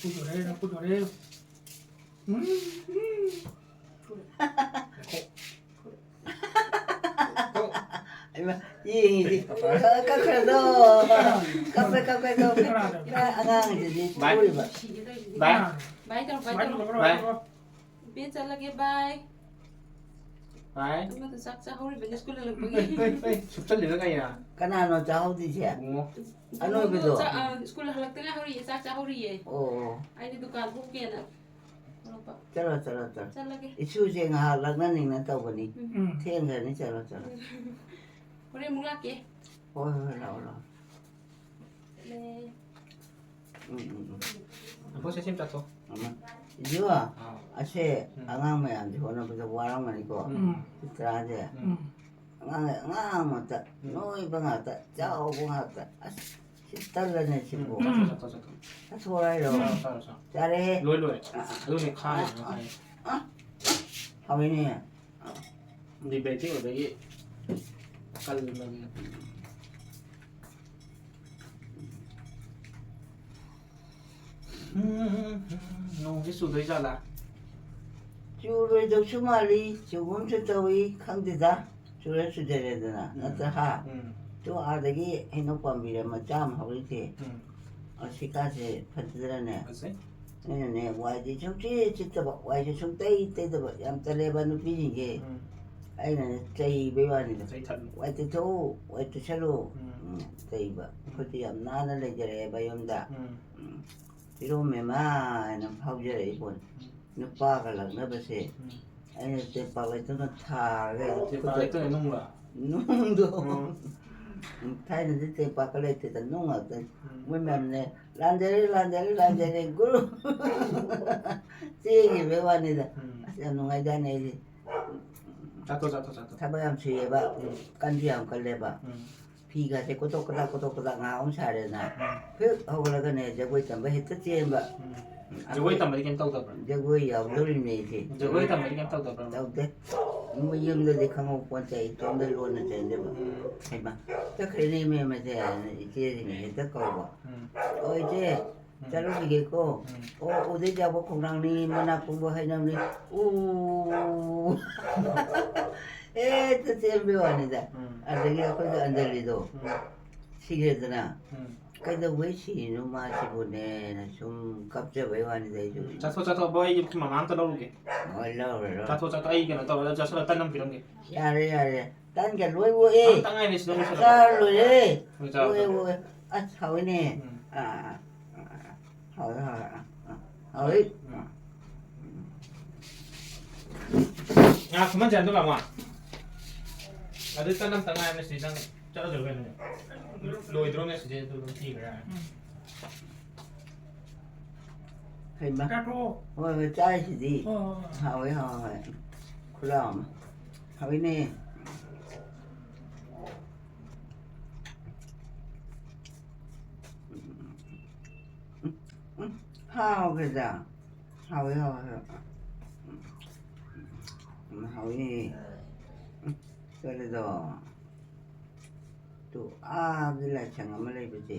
ꯄꯨꯊꯣꯔꯛꯑꯦ, ꯄꯨꯊꯣꯔꯛꯑꯦ꯫ ꯎꯝ, ꯎꯝ꯫ ꯍꯩꯃꯥ, ꯌꯦꯡꯉꯤꯁꯤ꯫ ꯀꯛꯈ꯭ꯔꯗꯣ꯫ ꯀꯞꯄꯦ, ꯀꯞꯄꯦ, ꯀꯞꯄꯦ꯫ ꯑꯉꯥꯡꯁꯤꯗꯤ ꯕꯥꯏ꯫ ꯐꯨꯔꯤꯕ꯫ ꯕꯥꯏ꯫ ꯕꯥꯏ ꯇꯧꯔꯣ, ꯕꯥꯏ ꯇꯧꯔꯣ꯫ ꯕꯥꯏ꯫ ꯏꯕꯦ ꯆꯠꯂꯒꯦ, ꯕꯥꯏ꯫ ꯕꯥꯏ꯫ ꯑꯃꯗꯨ ꯆꯥꯛ ꯆꯥꯍꯧꯔꯤꯕꯅꯤ ꯁ꯭ꯀꯨꯜ ꯍꯜꯂꯛꯄꯒꯤ꯫ ꯁꯨꯞꯆꯜꯂꯤꯔ ꯀꯩꯅꯣ? ꯀꯅꯥꯅꯣ ꯆꯥꯍꯧꯗ꯭ꯔꯤꯁꯦ? ꯏꯕꯨꯡꯉꯣ꯫ ꯑꯅꯣꯏꯕꯗꯣ? ꯆꯥ-, ꯑ, ꯁ꯭ꯀꯨꯜ ꯍꯜꯂꯛꯇ ꯉꯥꯏꯍꯧꯔꯤꯌꯦ, ꯆꯥꯛ ꯆꯥꯍꯧꯔꯤꯌꯦ꯫ ꯑꯣ, ꯑꯣ꯫ ꯑꯩꯗꯤ ꯗꯨꯀꯥꯟ ꯊꯣꯛꯀꯦꯅ ꯊꯣꯛꯂꯛꯄ꯫ ꯆꯠꯂꯣ, ꯆꯠꯂꯣ, ꯆꯠꯂꯣ꯫ ꯆꯠꯂꯒꯦ꯫ ꯏꯁꯨꯁꯦ ꯉꯥꯏꯍꯥꯛ ꯂꯛꯅꯅꯤꯡꯅ ꯇꯧꯕꯅꯤ꯫ ꯎꯝ꯫ ꯊꯦꯡꯈ꯭ꯔꯅꯤ, ꯆꯠꯂꯣ, ꯆꯠꯂꯣ꯫ ꯍꯣꯔꯦꯟ ꯑꯃꯨꯛ ꯂꯥꯛꯀꯦ꯫ ꯍꯣꯏ, ꯍꯣꯏ, ꯂꯥꯛꯑꯣ, ꯂꯥꯛꯑꯣ꯫ ꯆꯠꯂꯦ꯫ ꯎꯝ, ꯎꯝ, ꯎꯝ꯫ ꯑꯐꯣ, ꯁꯦ ꯁꯤꯝ ꯆꯥꯊꯣꯛ꯫ ꯎꯝ꯫ ꯏꯖꯨ, ꯑꯥ꯫ ꯑꯁꯦ ꯎꯝ꯫ ꯑꯉꯥꯡ ꯃꯌꯥꯝꯁꯦ ꯍꯣꯠꯅꯕꯗ ꯋꯥꯔꯝꯒꯅꯤꯀꯣ꯫ ꯎꯝ꯫ ꯆꯤꯇ꯭ꯔꯥꯁꯦ꯫ ꯎꯝ꯫ ꯑꯉꯥꯡ ꯑꯉꯥꯡ ꯉꯥꯛꯇ, ꯎꯝ꯫ ꯅꯣꯏꯕ ꯉꯥꯛꯇ, ꯆꯥꯎꯕ ꯉꯥꯛꯇ꯫ ꯑꯁ, ꯁꯤ ꯇꯜꯂꯅꯦ ꯁꯤꯕꯨ꯫ ꯆꯥꯊꯣꯛ, ꯆꯥꯊꯣꯛ, ꯆꯥꯊꯣꯛ꯫ ꯆꯥꯊꯣꯛꯑꯣ ꯍꯥꯏꯔꯣ? ꯆꯥꯔꯣ, ꯆꯥꯔꯣ, ꯆꯥꯔꯣ꯫ ꯆꯥꯔꯦꯍꯦ꯫ ꯂꯣꯏ ꯂꯣꯏꯔꯦ꯫ ꯑ, ꯑ, ꯑꯗꯨꯅꯦ ꯈꯥꯡꯉꯤꯗꯣ ꯑ, ꯍꯥꯏꯌꯦ꯫ ꯑ, ꯍꯥꯎꯏꯅꯦ꯫ ꯗꯤꯕꯦꯇꯤꯡ ꯑꯣꯏꯕꯒꯤ ꯀꯜꯂꯕꯅꯤꯅ꯫ ꯎꯝ, ꯅꯣꯡꯁꯤ ꯆꯨꯗꯣꯏ ꯖꯥꯠꯂꯥ? ꯆꯨꯔꯣꯏꯗꯧꯁꯨ ꯃꯥꯜꯂꯤ, ꯆꯨꯒꯨꯝꯁꯨ ꯇꯧꯏ, ꯈꯪꯗꯦꯗ꯫ ꯆꯨꯔ ꯆꯨꯖꯔꯦꯗꯅ, ꯎꯝ꯫ ꯅꯠꯇ꯭ꯔ ꯍꯥ? ꯎꯝ꯫ ꯇꯨ ꯑꯥꯗꯒꯤ ꯍꯩꯅꯧ ꯄꯥꯝꯕꯤ ꯃꯆꯥ ꯑꯃ ꯍꯧꯔꯤꯁꯦ, ꯎꯝ꯫ ꯑꯁꯤꯀꯥꯁꯦ ꯐꯖꯗ꯭ꯔꯅꯦ? ꯐꯖꯩ꯫ ꯑꯩꯅꯅꯦ, ꯋꯥꯏꯗꯤ ꯁꯨꯡꯁꯤꯠ ꯁꯤꯠꯇꯕ, ꯋꯥꯏꯁꯨ ꯁꯨꯡꯇꯩ ꯇꯩꯗꯕ, ꯌꯥꯝ ꯇꯜꯂꯦꯕ ꯅꯨꯄꯤꯁꯤꯡꯁꯦ꯫ ꯎꯝ꯫ ꯑꯩꯅꯅꯦ ꯆꯩꯕꯩ ꯋꯥꯅꯤꯗ꯫ ꯆꯩꯊꯠꯂꯨ꯫ "ꯋꯥꯏ ꯇꯩꯊꯣꯛꯎ, ꯋꯥꯏ ꯇꯩꯁꯜꯂꯨ"꯫ ꯎꯝ꯫ ꯎꯝ, ꯆꯩꯕ꯫ ꯑꯩꯈꯣꯏꯗꯤ ꯌꯥꯝ ꯅꯥꯟꯅ ꯂꯩꯖꯔꯛꯑꯦꯕ ꯌꯨꯝꯗ꯫ ꯎꯝ꯫ ꯎꯝ꯫ "ꯐꯤꯔꯣꯝꯃꯦꯃꯥ" ꯍꯥꯏꯅ ꯐꯥꯎꯖꯔꯛꯏ ꯄꯣꯠꯅꯤ꯫ ꯅꯨꯄꯥꯒ ꯂꯛꯅꯕꯁꯦ꯫ ꯎꯝ꯫ ꯑꯩꯅ ꯇꯦꯝꯄꯥꯛ ꯂꯩꯇꯨꯅ ꯊꯥꯔꯒ ꯑꯩ ꯇꯦꯝꯄꯥꯛ ꯈꯨꯠꯇ ꯂꯩꯇꯨꯅ ꯅꯨꯡꯂ? ꯅꯨꯡꯗꯣ꯫ ꯎꯝ꯫ ꯎꯝ, ꯊꯥꯏꯅꯗꯤ ꯇꯦꯝꯄꯥꯛꯀ ꯂꯩꯇꯦꯗ, ꯅꯨꯡ ꯉꯥꯛꯇꯅꯤ꯫ ꯎꯝ꯫ ꯃꯣꯏ ꯃꯌꯥꯝꯅꯦ, "ꯂꯥꯟꯖꯔꯦ, ꯂꯥꯟꯖꯔꯦ, ꯂꯥꯟꯖꯔꯦ", ꯒꯨꯔꯨ꯫ ꯆꯦꯟꯈꯤꯕꯩ ꯋꯥꯅꯤꯗ꯫ ꯎꯝ꯫ ꯑꯁ, ꯌꯥꯝ ꯅꯨꯡꯉꯥꯏꯖꯥꯠꯅꯤ ꯑꯩꯗꯤ꯫ ꯆꯥꯊꯣꯛ, ꯆꯥꯊꯣꯛ, ꯆꯥꯊꯣꯛ꯫ ꯊꯕꯛ ꯌꯥꯝ ꯁꯨꯏꯌꯦꯕ, ꯎꯝ꯫ ꯀꯟꯁꯨ ꯌꯥꯝ ꯀꯜꯂꯦꯕ꯫ ꯎꯝ꯫ ꯐꯤꯒꯁꯦ ꯀꯣꯇꯣꯛ ꯀꯣꯇꯥꯛ, ꯀꯣꯇꯣꯛ ꯀꯣꯇꯥꯛ ꯉꯥꯏꯍꯥꯛ ꯑꯃ ꯁꯥꯔꯦꯗꯅ꯫ ꯎꯝ꯫ ꯍꯦꯛ ꯍꯧꯒꯠꯂꯒꯅꯦ, ꯖꯒꯣꯏ ꯇꯝꯕ ꯍꯦꯛꯇ ꯆꯦꯟꯕ꯫ ꯎꯝ꯫ ꯖꯒꯣꯏ ꯇꯝꯕꯗꯤ ꯀꯩꯝ ꯇꯧꯗꯕ꯭ꯔꯥ? ꯖꯒꯣꯏ ꯌꯥꯎꯗꯧꯔꯤꯕꯅꯦ ꯑꯩꯁꯦ꯫ ꯖꯒꯣꯏ ꯇꯝꯕꯗꯤ ꯀꯩꯝ ꯇꯧꯗꯕ꯭ꯔꯥ? ꯇꯧꯗꯦ꯫ ꯃꯣꯏ ꯌꯨꯝꯗꯗꯤ ꯈꯪꯍꯧ ꯄꯣꯟꯇꯦ, ꯑꯩ ꯏꯇꯣꯝꯗ ꯂꯣꯟꯅ ꯆꯦꯟꯖꯕ꯫ ꯎꯝ꯫ ꯍꯩꯃꯥ, ꯆꯠꯈ꯭ꯔꯦꯅꯦ ꯏꯃꯦꯝꯃꯁꯦ ꯍꯥꯏꯅ ꯏꯆꯦꯁꯤꯡꯅ ꯍꯦꯛꯇ ꯀꯧꯕ꯫ ꯎꯝ꯫ "ꯑꯣ, ꯏꯆꯦ, ꯎꯝ꯫ ꯆꯠꯂꯨꯈꯤꯒꯦꯀꯣ꯫ ꯎꯝ꯫ ꯑꯣ, ꯎꯗꯩ ꯆꯥꯕ ꯈꯣꯡꯅꯥꯡꯅꯤ, ꯃꯅꯥ ꯄꯨꯡꯕ ꯍꯩꯅꯧꯅꯤ"꯫ ꯎ꯫ ꯍꯦꯛꯇ ꯆꯦꯟꯕꯩ ꯋꯥꯅꯤꯗ꯫ ꯎꯝ꯫ ꯑꯗꯒꯤ ꯑꯩꯈꯣꯏꯒꯤ ꯑꯟꯖꯂꯤꯗꯣ ꯎꯝ꯫ ꯁꯤꯈ꯭ꯔꯦꯗꯅ꯫ ꯎꯝ꯫ "ꯀꯩꯗꯧꯕꯩ ꯁꯤꯔꯤꯅꯣ ꯃꯥꯁꯤꯕꯨꯅꯦꯅ" ꯁꯨꯝ ꯀꯞꯆꯕꯩ ꯋꯥꯅꯤꯗ ꯑꯩꯁꯨ꯫ ꯆꯠꯊꯣꯛ, ꯆꯠꯊꯣꯛ, ꯕꯣ, ꯑꯩ ꯃꯃꯥ ꯑꯝꯇ ꯂꯧꯔꯨꯒꯦ꯫ ꯍꯣꯏ, ꯂꯧꯔꯦ, ꯂꯧꯔꯦ꯫ ꯆꯠꯊꯣꯛ, ꯆꯠꯊꯣꯛ, ꯑꯩ ꯀꯩꯅꯣ ꯇꯧꯔꯒ ꯆꯠꯁꯤꯜꯂ ꯇꯟ ꯑꯃ ꯄꯤꯔꯝꯒꯦ꯫ ꯌꯥꯔꯦ, ꯌꯥꯔꯦ꯫ ꯇꯟꯒ ꯂꯣꯏ ꯑꯣꯛꯑꯦ꯫ ꯑꯝꯇ ꯉꯥꯏꯔꯦ ꯁꯤꯗ ꯂꯣꯏꯁꯤꯜꯂꯣ꯫ ꯆꯥꯔ ꯂꯣꯏꯔꯦ꯫ ꯍꯣꯏ, ꯆꯥꯔꯣ, ꯑꯣꯛꯑꯦ, ꯆꯥꯔꯣ꯫ ꯑꯣꯛꯑꯦ꯫ ꯑꯁ, ꯍꯥꯎꯋꯤꯅꯦ꯫ ꯎꯝ꯫ ꯑꯥ, ꯑꯥ, ꯑꯥ, ꯑꯥ꯫ ꯍꯥꯎꯋꯦ, ꯍꯥꯎꯋꯦ꯫ ꯑꯥ, ꯍꯥꯎꯋꯦ꯫ ꯎꯝ꯫ ꯉꯥ ꯈꯨꯃꯟꯁꯦ ꯑꯗꯨ ꯂꯥꯛꯑꯣ꯫ ꯑꯗꯨ ꯇꯟ ꯑꯝꯇ ꯉꯥꯏꯔꯝꯅꯦ ꯁꯤꯗꯤ ꯅꯪ ꯆꯠꯂꯗꯣꯏꯔꯣ ꯀꯩꯅꯣꯅꯦ? ꯂꯣꯏꯗ꯭ꯔꯣꯅꯦ ꯁꯤꯗꯤ ꯑꯗꯨ ꯑꯗꯨꯝ ꯊꯤꯈ꯭ꯔꯦ꯫ ꯎꯝ꯫ ꯍꯩꯃꯥ꯫ ꯆꯥꯊꯣꯛꯑꯣ꯫ ꯍꯣꯏ, ꯍꯣꯏ, ꯆꯥꯔꯤꯁꯤꯗꯤ꯫ ꯍꯣꯏ, ꯍꯣꯏ, ꯍꯣꯏ꯫ ꯍꯥꯎꯋꯦ, ꯍꯥꯎꯋꯦ, ꯍꯥꯎꯋꯦ꯫ ꯈꯨꯂꯥꯎ ꯑꯃ꯫ ꯍꯥꯎꯋꯤꯅꯦ꯫ ꯍꯥꯎꯈ꯭ꯔꯦꯗ꯫ ꯍꯥꯎꯋꯦ, ꯍꯥꯎꯋꯦ, ꯍꯥꯎꯋꯦ꯫ ꯎꯝ, ꯍꯥꯎꯋꯦ꯫ ꯎꯝ, ꯀꯔꯤꯗꯣ? ꯇꯨ, ꯑꯥꯒꯤ ꯂꯥꯏꯁꯪ ꯑꯃ ꯂꯩꯕꯁꯦ,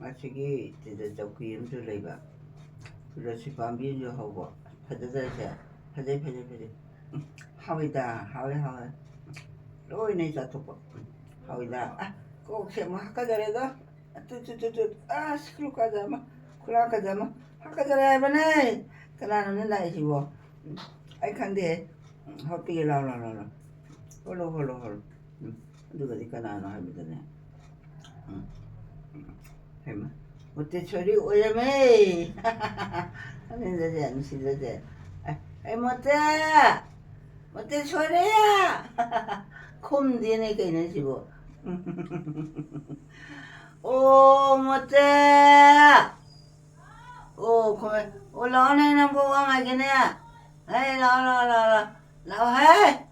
ꯑꯁꯤꯒꯤ ꯁꯤꯗ ꯆꯧꯀ꯭ꯔꯤ ꯑꯃꯁꯨ ꯂꯩꯕ, ꯇꯨꯂꯁꯤ ꯄꯥꯝꯕꯤ ꯑꯃꯁꯨ ꯍꯧꯕ꯫ ꯐꯖꯗ꯭ꯔꯁꯦ? ꯐꯖꯩ, ꯐꯖꯩ, ꯐꯖꯩ꯫ ꯎꯝ, ꯍꯥꯎꯋꯤꯗ, ꯍꯥꯎꯋꯦ, ꯍꯥꯎꯋꯦ꯫ ꯂꯣꯏꯅ ꯑꯩ ꯆꯥꯊꯣꯛꯄ꯫ ꯎꯝ, ꯍꯥꯎꯋꯤꯗ꯫ ꯑ, ꯀꯣꯛꯁꯦ ꯑꯃꯨꯛ ꯍꯥꯀꯠꯖꯔꯦꯗ꯫ ꯇꯨ, ꯇꯨ, ꯇꯨ, ꯇꯨ꯫ ꯑꯁ, ꯈꯨꯂꯨ ꯀꯥꯖ ꯑꯃ, ꯈꯨꯂꯥ ꯀꯥꯖ ꯑꯃ꯫ ꯍꯥꯀꯠꯆꯔꯦ ꯍꯥꯏꯕꯅꯦ꯫ ꯀꯅꯥꯅꯣꯅꯦ ꯂꯥꯛꯏꯁꯤꯕꯣ? ꯎꯝ, ꯑꯩ ꯈꯪꯗꯦ꯫ ꯎꯝ, ꯍꯣꯠꯄꯤꯒꯦ, ꯂꯥꯎ, ꯂꯥꯎ, ꯂꯥꯎ, ꯂꯥꯎ꯫ ꯍꯣꯠꯂꯣ, ꯍꯣꯠꯂꯣ, ꯍꯣꯠꯂꯣ꯫ ꯎꯝ, ꯑꯗꯨꯒꯗꯤ ꯀꯅꯥꯅꯣ ꯍꯥꯏꯕꯗꯅꯦ? ꯎꯝ, ꯎꯝ, ꯍꯩꯃꯥ, ꯃꯣꯇꯦꯁꯣꯔꯤ ꯑꯣꯏꯔꯝꯃꯦ꯫ ꯑꯅꯤꯗꯁꯦ, ꯅꯨꯡꯁꯤꯗꯁꯦ꯫ ꯑꯦ, ꯑꯩ ꯃꯣꯇꯦ! ꯃꯣꯇꯦꯁꯣꯔꯤ! ꯈꯨꯝꯗꯦꯅꯦ ꯀꯩꯅꯣ ꯁꯤꯕꯣ? ꯑꯣ, ꯃꯣꯇꯦ! ꯑꯣ, ꯈꯣꯏ꯫ ꯑꯣ, ꯂꯥꯛꯑꯣꯅꯦ, ꯅꯪꯕꯨ ꯋꯥ ꯉꯥꯏꯒꯦꯅꯦ꯫ ꯍꯦ, ꯂꯥꯛꯑꯣ, ꯂꯥꯛꯑꯣ, ꯂꯥꯛꯑꯣ, ꯂꯥꯛꯑꯣ꯫ ꯂꯥꯛꯑꯣ, ꯍꯦ꯫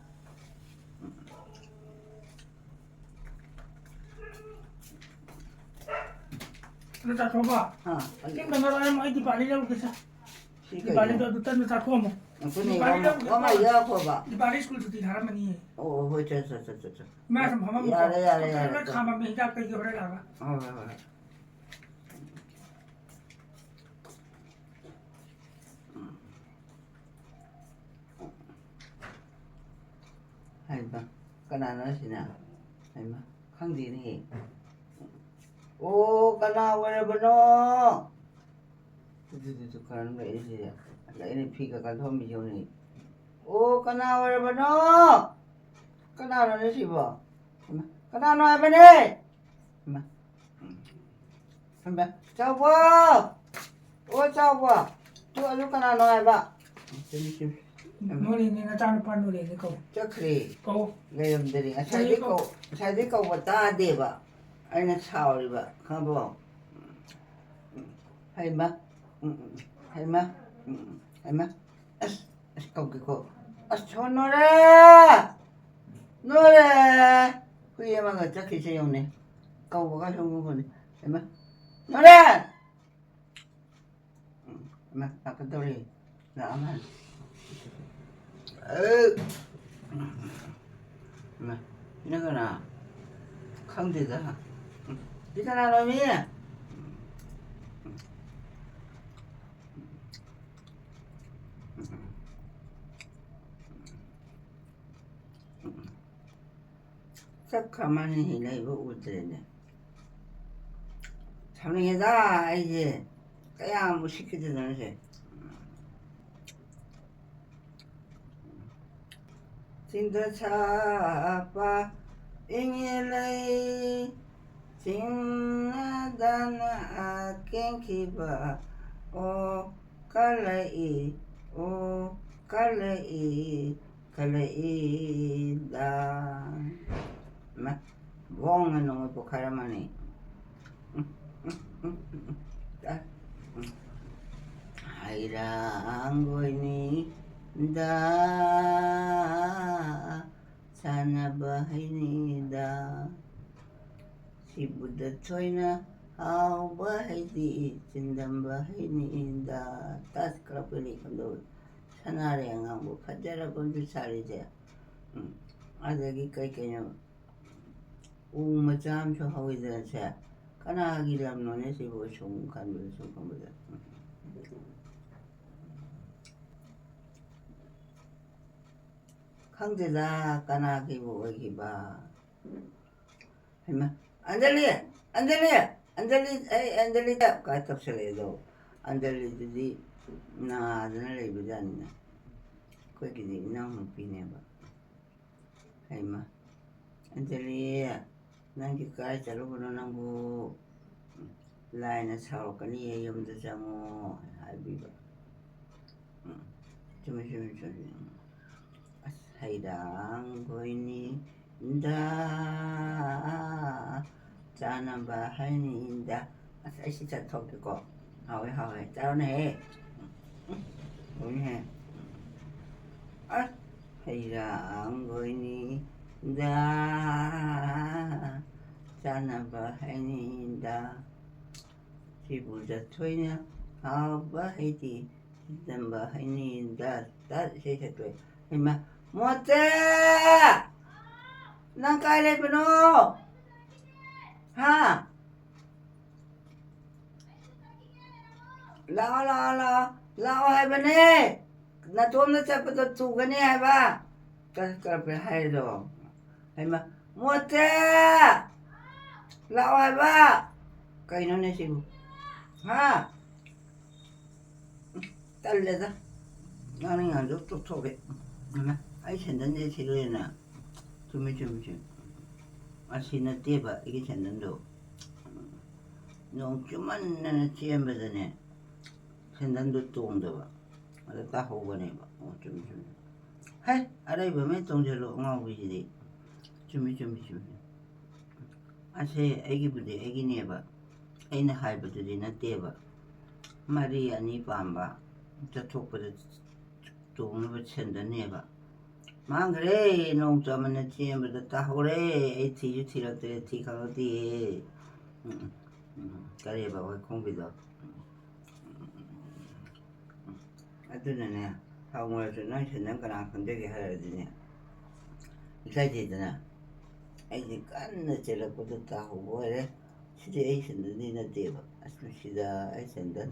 ꯑꯗꯨ ꯆꯥꯊꯣꯛꯑꯕ? ꯑꯥ, ꯑꯗꯨ ꯀꯩꯝꯇ ꯃꯔꯣꯏ ꯑꯃ ꯑꯩ ꯗꯤꯄꯥꯂꯤ ꯂꯧꯔꯨꯒꯦꯁꯦ꯫ ꯁꯤ ꯀꯩꯅꯣ? ꯗꯤꯄꯥꯂꯤꯗꯣ ꯑꯗꯨ ꯇꯟꯗ ꯆꯥꯊꯣꯛꯑꯝꯃꯣ꯫ ꯑꯩꯈꯣꯏꯅ ꯗꯤꯄꯥꯂꯤ ꯌꯥꯝ ꯂꯧꯔꯨꯒꯦ꯫ ꯋꯥ ꯉꯥꯏ ꯌꯥꯎꯈꯣꯕ꯫ ꯗꯤꯄꯥꯂꯤ ꯁ꯭ꯀꯨꯜ ꯁꯨꯇꯤ ꯊꯥꯔꯝꯃꯅꯤꯌꯦ꯫ ꯑꯣ, ꯑꯣ, ꯍꯣꯏ, ꯆꯣ, ꯆꯣ, ꯆꯣ, ꯆꯣ, ꯆꯣ꯫ ꯏꯃꯥ ꯁꯨꯝ ꯐꯝꯃꯝꯃꯨꯀꯣ꯫ ꯌꯥꯔꯦ, ꯌꯥꯔꯦ, ꯌꯥꯔꯦ, ꯂꯣꯏ ꯆꯣ꯫ ꯈꯥꯝꯃꯝꯃꯦ, ꯍꯤꯗꯥꯛ ꯀꯩꯀꯩ ꯍꯣꯔꯦꯟ ꯂꯥꯛꯑꯒ꯫ ꯍꯣꯏ, ꯍꯣꯏ, ꯍꯣꯏ꯫ ꯍꯥꯏꯕ, ꯀꯅꯥꯅꯣ ꯑꯁꯤꯅ? ꯍꯥꯏꯕ, ꯈꯪꯗꯦꯅꯦ꯫ ꯑꯣ, ꯀꯅꯥ ꯑꯣꯏꯔꯕꯅꯣ? ꯇꯨ, ꯇꯨ, ꯇꯨ, ꯇꯨ, ꯀꯅꯥꯅꯣ ꯂꯥꯛꯏꯁꯤꯗꯤ? ꯑꯩꯅ ꯐꯤ ꯀꯀꯥ ꯊꯣꯛꯑꯝꯃꯤ ꯌꯦꯡꯉꯨꯅꯦ꯫ ꯑꯣ, ꯀꯅꯥ ꯑꯣꯏꯔꯕꯅꯣ? ꯀꯅꯥꯅꯣꯅꯦ ꯁꯤꯕꯣ? ꯍꯩꯃꯥ, ꯀꯅꯥꯅꯣ ꯍꯥꯏꯕꯅꯦ? ꯍꯩꯃꯥ, ꯎꯝ꯫ ꯍꯩꯃꯥ, ꯆꯥꯎꯕ! ꯑꯣ, ꯆꯥꯎꯕ! ꯇꯨ ꯑꯗꯨ ꯀꯅꯥꯅꯣ ꯍꯥꯏꯕ? ꯆꯨꯝꯃꯤ, ꯆꯨꯝꯃꯤ꯫ ꯅꯣꯂꯦꯟꯅꯦ, ꯅꯆꯥꯅꯨꯄꯥ ꯅꯣꯂꯦꯟꯅꯦ ꯀꯧ꯫ ꯆꯠꯈ꯭ꯔꯦ꯫ ꯀꯧ꯫ ꯂꯩꯔꯝꯗꯔꯦ꯫ ꯉꯁꯥꯏꯗꯩ ꯀꯧ꯫ ꯀꯧ-, ꯉꯁꯥꯏꯗꯩ ꯀꯧꯕ ꯇꯥꯗꯦꯕ꯫ ꯑꯩꯅ ꯁꯥꯎꯔꯤꯕ, ꯈꯪꯉꯕꯣ? ꯍꯩꯃꯥ, ꯎꯝ, ꯎꯝ, ꯍꯩꯃꯥ, ꯎꯝ, ꯎꯝ, ꯍꯩꯃꯥ꯫ ꯑꯁ, ꯑꯁ, ꯀꯧꯒꯦꯀꯣ꯫ ꯑꯁ, ꯍꯣ, ꯅꯣꯔꯦ! ꯅꯣꯔꯦ! ꯍꯨꯏ ꯑꯃꯒ ꯆꯠꯈꯤꯁꯦ ꯌꯦꯡꯉꯨꯅꯦ꯫ ꯀꯧꯕꯒ ꯁꯨꯡꯈꯨꯝ ꯈꯨꯝꯗꯦ꯫ ꯍꯩꯃꯥ꯫ ꯅꯣꯔꯦ! ꯏꯃꯥ, ꯂꯥꯛꯀꯗꯧꯔꯦ꯫ ꯂꯥꯛꯑꯃꯥꯜꯂꯦ꯫ ꯑꯦ! ꯏꯃꯥ, ꯁꯤꯅ ꯀꯅꯥ? ꯈꯪꯗꯦꯗ꯫ ꯁꯤ ꯀꯅꯥꯅꯣꯃꯤ? ꯆꯠꯈ꯭ꯔ ꯃꯥꯅꯦ, ꯂꯩꯕ ꯎꯗ꯭ꯔꯦꯅꯦ꯫ ꯁꯥꯎꯅꯤꯡꯉꯦꯗ ꯑꯩꯁꯦ꯫ ꯀꯌꯥꯝ ꯎꯁꯤꯠꯈꯤꯗꯅꯣ ꯁꯦ꯫ ꯆꯤꯡꯗ ꯁꯥꯠꯄ ꯏꯪꯉꯦ ꯂꯩ, ꯆꯤꯡꯅꯗꯅ ꯀꯦꯟꯈꯤꯕ꯫ ꯑꯣ ꯀꯜꯂꯛꯏ, ꯑꯣ ꯀꯜꯂꯛꯏ, ꯀꯜꯂꯛꯏꯗ꯫ ꯏꯃꯥ, ꯕꯣꯡꯅ ꯅꯣꯡꯃꯩ ꯄꯣꯈꯥꯏꯔꯝꯃꯅꯤ꯫ ꯍꯩꯔꯥꯡꯒꯣꯏꯅꯤꯗ, ꯆꯥꯅꯕ ꯍꯩꯅꯤꯗ, ꯁꯤꯕꯨꯗ ꯊꯣꯏꯅ ꯍꯥꯎꯕ ꯍꯩꯗꯤ, ꯆꯤꯟꯗꯝꯕ ꯍꯩꯅꯤꯗ꯫ ꯇꯥꯁ ꯀ꯭ꯂꯕꯀꯤ ꯂꯩꯐꯝꯗꯣ ꯁꯅꯥꯔꯩ ꯑꯉꯥꯡꯕ ꯐꯖꯔꯕ ꯑꯃꯁꯨ ꯁꯥꯔꯤꯁꯦ꯫ ꯎꯝ꯫ ꯑꯗꯒꯤ ꯀꯩ ꯀꯩꯅꯣ ꯎ ꯃꯆꯥ ꯑꯃꯁꯨ ꯍꯧꯋꯤꯗꯅ ꯁꯦ꯫ ꯀꯅꯥꯒꯤ ꯂꯝꯅꯣꯅꯦ ꯁꯤꯕꯨ? ꯁꯨꯝ ꯈꯟꯕꯗ, ꯁꯨꯝ ꯈꯟꯕꯗ꯫ ꯈꯪꯗꯦꯗ, ꯀꯅꯥꯒꯤꯕꯨ ꯑꯣꯏꯈꯤꯕ꯫ ꯍꯩꯃꯥ, "ꯑꯟꯖꯂꯤ! ꯑꯟꯖꯂꯤ! ꯑꯟꯖꯂꯤ! ꯑꯩ ꯑꯟꯖꯂꯤ!" ꯀꯥꯏ ꯇꯧꯁꯜꯂꯛꯑꯦꯗꯣ꯫ ꯑꯟꯖꯂꯤꯗꯨꯗꯤ ꯅꯥꯗꯅ ꯂꯩꯕꯖꯥꯠꯅꯤꯅ꯫ ꯑꯩꯈꯣꯏꯒꯤꯗꯤ ꯏꯅꯥꯎꯅꯨꯄꯤꯅꯦꯕ꯫ ꯍꯩꯃꯥ, "ꯑꯟꯖꯂꯤ, ꯅꯪꯗꯤ ꯀꯥꯏ ꯆꯠꯂꯨꯕꯅꯣ ꯅꯪꯕꯨ? ꯂꯥꯏꯅ ꯁꯥꯎꯔꯛꯀꯅꯤꯌꯦ, ꯌꯨꯝꯗ ꯆꯪꯉꯣ" ꯍꯥꯏꯕꯤꯕ꯫ ꯎꯝ, ꯆꯨꯝꯃꯤ, ꯆꯨꯝꯃꯤ, ꯆꯨꯝꯃꯤ꯫ ꯎꯝ꯫ ꯑꯁ, ꯍꯩꯔꯥꯡꯒꯣꯏꯅꯤꯗ, ꯆꯥꯅꯕ ꯍꯩꯅꯤꯗ꯫ ꯑꯁ, ꯑꯩ ꯁꯤ ꯆꯠꯊꯣꯛꯀꯦꯀꯣ꯫ ꯍꯥꯎꯋꯦ, ꯍꯥꯎꯋꯦ꯫ ꯆꯥꯔꯣꯅꯦꯍꯦ꯫ ꯎꯝ, ꯎꯝ, ꯍꯥꯎꯋꯤꯅꯦꯍꯦ꯫ ꯑꯁ, ꯍꯩꯔꯥꯡꯒꯣꯏꯅꯤꯗ, ꯆꯥꯅꯕ ꯍꯩꯅꯤꯗ꯫ ꯁꯤꯕꯨ ꯖꯊꯣꯏꯅ ꯍꯥꯎꯕ ꯍꯩꯗꯤ, ꯆꯝꯕ ꯍꯩꯅꯤꯗ, ꯇꯠ ꯏꯁꯩ ꯁꯛꯇꯣꯛꯑꯦ꯫ ꯍꯩꯃꯥ, ꯃꯣꯇꯦ! ꯅꯪ ꯀꯥꯏ ꯂꯩꯕꯅꯣ? ꯍꯥ? ꯂꯥꯛꯑꯣ, ꯂꯥꯛꯑꯣ, ꯂꯥꯛꯑꯣ꯫ ꯂꯥꯛꯑꯣ ꯍꯥꯏꯕꯅꯦ꯫ ꯅꯇꯣꯝꯗ ꯆꯠꯄꯗꯣ ꯇꯨꯒꯅꯤ ꯍꯥꯏꯕ꯫ ꯀ-, ꯀꯔꯝꯕ ꯍꯥꯏꯔꯤꯗꯣ? ꯍꯩꯃꯥ, ꯃꯣꯇꯦ! ꯂꯥꯛꯑꯣ ꯍꯥꯏꯕ꯫ ꯀꯩꯅꯣꯅꯦ ꯁꯤꯕꯨ? ꯍꯥ? ꯇꯜꯂꯦꯗ꯫ ꯉꯥꯡꯅꯤꯡꯉꯥꯡꯗꯣ ꯇꯣꯛꯊꯣꯛꯀꯦ꯫ ꯍꯩꯃꯥ, ꯑꯩ ꯁꯦꯟꯗꯟꯁꯦ ꯁꯤꯗꯣꯏꯅ꯫ ꯆꯨꯝꯃꯤ, ꯆꯨꯝꯃꯤ, ꯆꯨꯝꯃꯤ꯫ ꯑꯁꯤ ꯅꯠꯇꯦꯕ ꯑꯩꯒꯤ ꯁꯦꯟꯗꯟꯗꯣ꯫ ꯅꯣꯡ ꯆꯨꯃꯟꯗꯅ ꯆꯦꯟꯕꯗꯅꯦ, ꯁꯦꯟꯗꯟꯗꯣ ꯇꯣꯡꯗꯕ꯫ ꯑꯗ ꯇꯥꯍꯧꯕꯅꯦꯕ꯫ ꯑꯣ, ꯆꯨꯝꯃꯤ, ꯆꯨꯝꯃꯤ꯫ ꯍꯩ, ꯑꯔꯩꯕ ꯑꯃ ꯇꯣꯡꯁꯤꯜꯂꯣ, ꯑꯉꯥꯎꯕꯤꯁꯤꯗꯤ꯫ ꯆꯨꯝꯃꯤ, ꯆꯨꯝꯃꯤ, ꯆꯨꯝꯃꯤ꯫ ꯑꯁꯦ ꯑꯩꯒꯤꯕꯨꯗꯤ ꯑꯩꯒꯤꯅꯦꯕ꯫ ꯑꯩꯅ ꯍꯥꯏꯕꯗꯨꯗꯤ ꯅꯠꯇꯦꯕ꯫ ꯃꯔꯤ ꯑꯅꯤ ꯄꯥꯝꯕ, ꯆꯠꯊꯣꯛꯄꯗ ꯇꯣꯡꯅꯕ ꯁꯦꯟꯗꯟꯅꯦꯕ꯫ ꯃꯥꯡꯈ꯭ꯔꯦ, ꯅꯣꯡ ꯆꯨꯃꯟꯗꯅ ꯆꯦꯟꯕꯗ ꯇꯥꯍꯧꯔꯦ꯫ ꯑꯩ ꯊꯤꯁꯨ ꯊꯤꯔꯛꯇ꯭ꯔꯦ, ꯊꯤ ꯈꯪꯉꯛꯇꯦꯌꯦ꯫ ꯎꯝ, ꯎꯝ, ꯎꯝ, ꯀꯔꯤꯕ ꯋꯥꯏꯈꯣꯡꯕꯤꯗꯣ? ꯑꯗꯨꯅꯅꯦ, ꯍꯪꯉꯨꯔꯁꯨ ꯅꯪ ꯁꯦꯟꯗꯟ ꯀꯅꯥ ꯈꯪꯖꯒꯦ ꯍꯥꯏꯔꯗꯤꯅꯦ, ꯏꯀꯥꯏꯖꯩꯗꯅ꯫ ꯑꯩꯗꯤ ꯀꯟꯅ ꯆꯦꯜꯂꯛꯄꯗ ꯇꯥꯍꯧꯕ ꯑꯣꯏꯔꯦ꯫ ꯁꯤꯗꯤ ꯑꯩ ꯁꯦꯟꯗꯟꯗꯤ ꯅꯠꯇꯦꯕ꯫ ꯑꯁ, ꯅꯨꯡꯁꯤꯗ, ꯑꯩ ꯁꯦꯟꯗꯟ,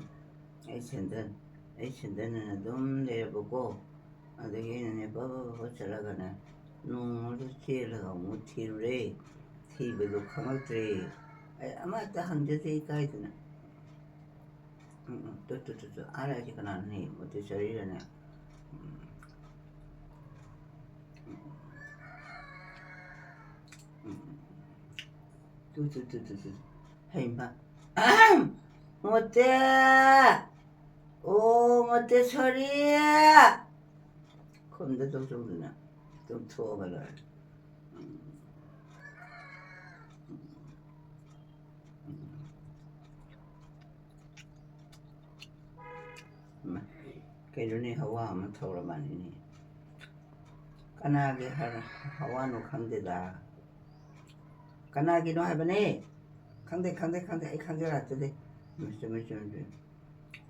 ꯑꯩ ꯁꯦꯟꯗꯟ, ꯑꯩ ꯁꯦꯟꯗꯟ ꯑꯅ ꯑꯗꯨꯝ ꯂꯩꯔꯕꯀꯣ꯫ ꯑꯗꯒꯤ ꯑꯩꯅꯅꯦ ꯕ ꯕ ꯕ ꯕ ꯆꯠꯂꯒꯅꯦ, ꯅꯣꯡꯃꯗ ꯆꯦꯜꯂꯒ ꯑꯃꯨꯛ ꯊꯤꯔꯨꯔꯦ꯫ ꯊꯤꯕꯗꯣ ꯈꯪꯉꯛꯇ꯭ꯔꯦ꯫ ꯑꯩ ꯑꯃꯠꯇ ꯍꯪꯖꯗꯦ ꯏꯀꯥꯏꯗꯅ꯫ ꯎꯝ, ꯎꯝ, ꯇꯨ, ꯇꯨ, ꯇꯨ, ꯇꯨ, ꯑꯥ ꯂꯥꯛꯏꯁꯦ ꯀꯅꯥꯅꯣꯅꯦ? ꯃꯣꯇꯤ ꯁꯔꯤꯔꯅꯦ? ꯎꯝ, ꯎꯝ, ꯎꯝ, ꯎꯝ, ꯎꯝ꯫ ꯇꯨ, ꯇꯨ, ꯇꯨ, ꯇꯨ, ꯇꯨ꯫ ꯍꯩꯃꯥ꯫ ꯃꯣꯇꯦ! ꯑꯣ, ꯃꯣꯇꯦꯁꯣꯔꯤ! ꯈꯨꯝꯗ ꯇꯧ ꯇꯧꯗꯅ ꯑꯗꯨꯝ ꯊꯣꯛꯑꯒ ꯂꯣꯏꯔꯦ꯫ ꯏꯃꯥ, ꯀꯩꯅꯣꯅꯦ, ꯍꯋꯥ ꯑꯃ ꯊꯧꯔ ꯃꯥꯜꯂꯤꯅꯦ꯫ ꯀꯅꯥꯒꯤ ꯍ-, ꯍꯋꯥꯅꯣ ꯈꯪꯗꯦꯗ꯫ ꯀꯅꯥꯒꯤꯅꯣ ꯍꯥꯏꯕꯅꯦ? ꯈꯪꯗꯦ, ꯈꯪꯗꯦ, ꯈꯪꯗꯦ, ꯑꯩ ꯈꯪꯖꯔꯛꯇꯗꯦ꯫ ꯆꯨꯝꯃꯤ, ꯆꯨꯝꯃꯤ, ꯆꯨꯝꯃꯤ, ꯆꯨꯝꯃꯤ꯫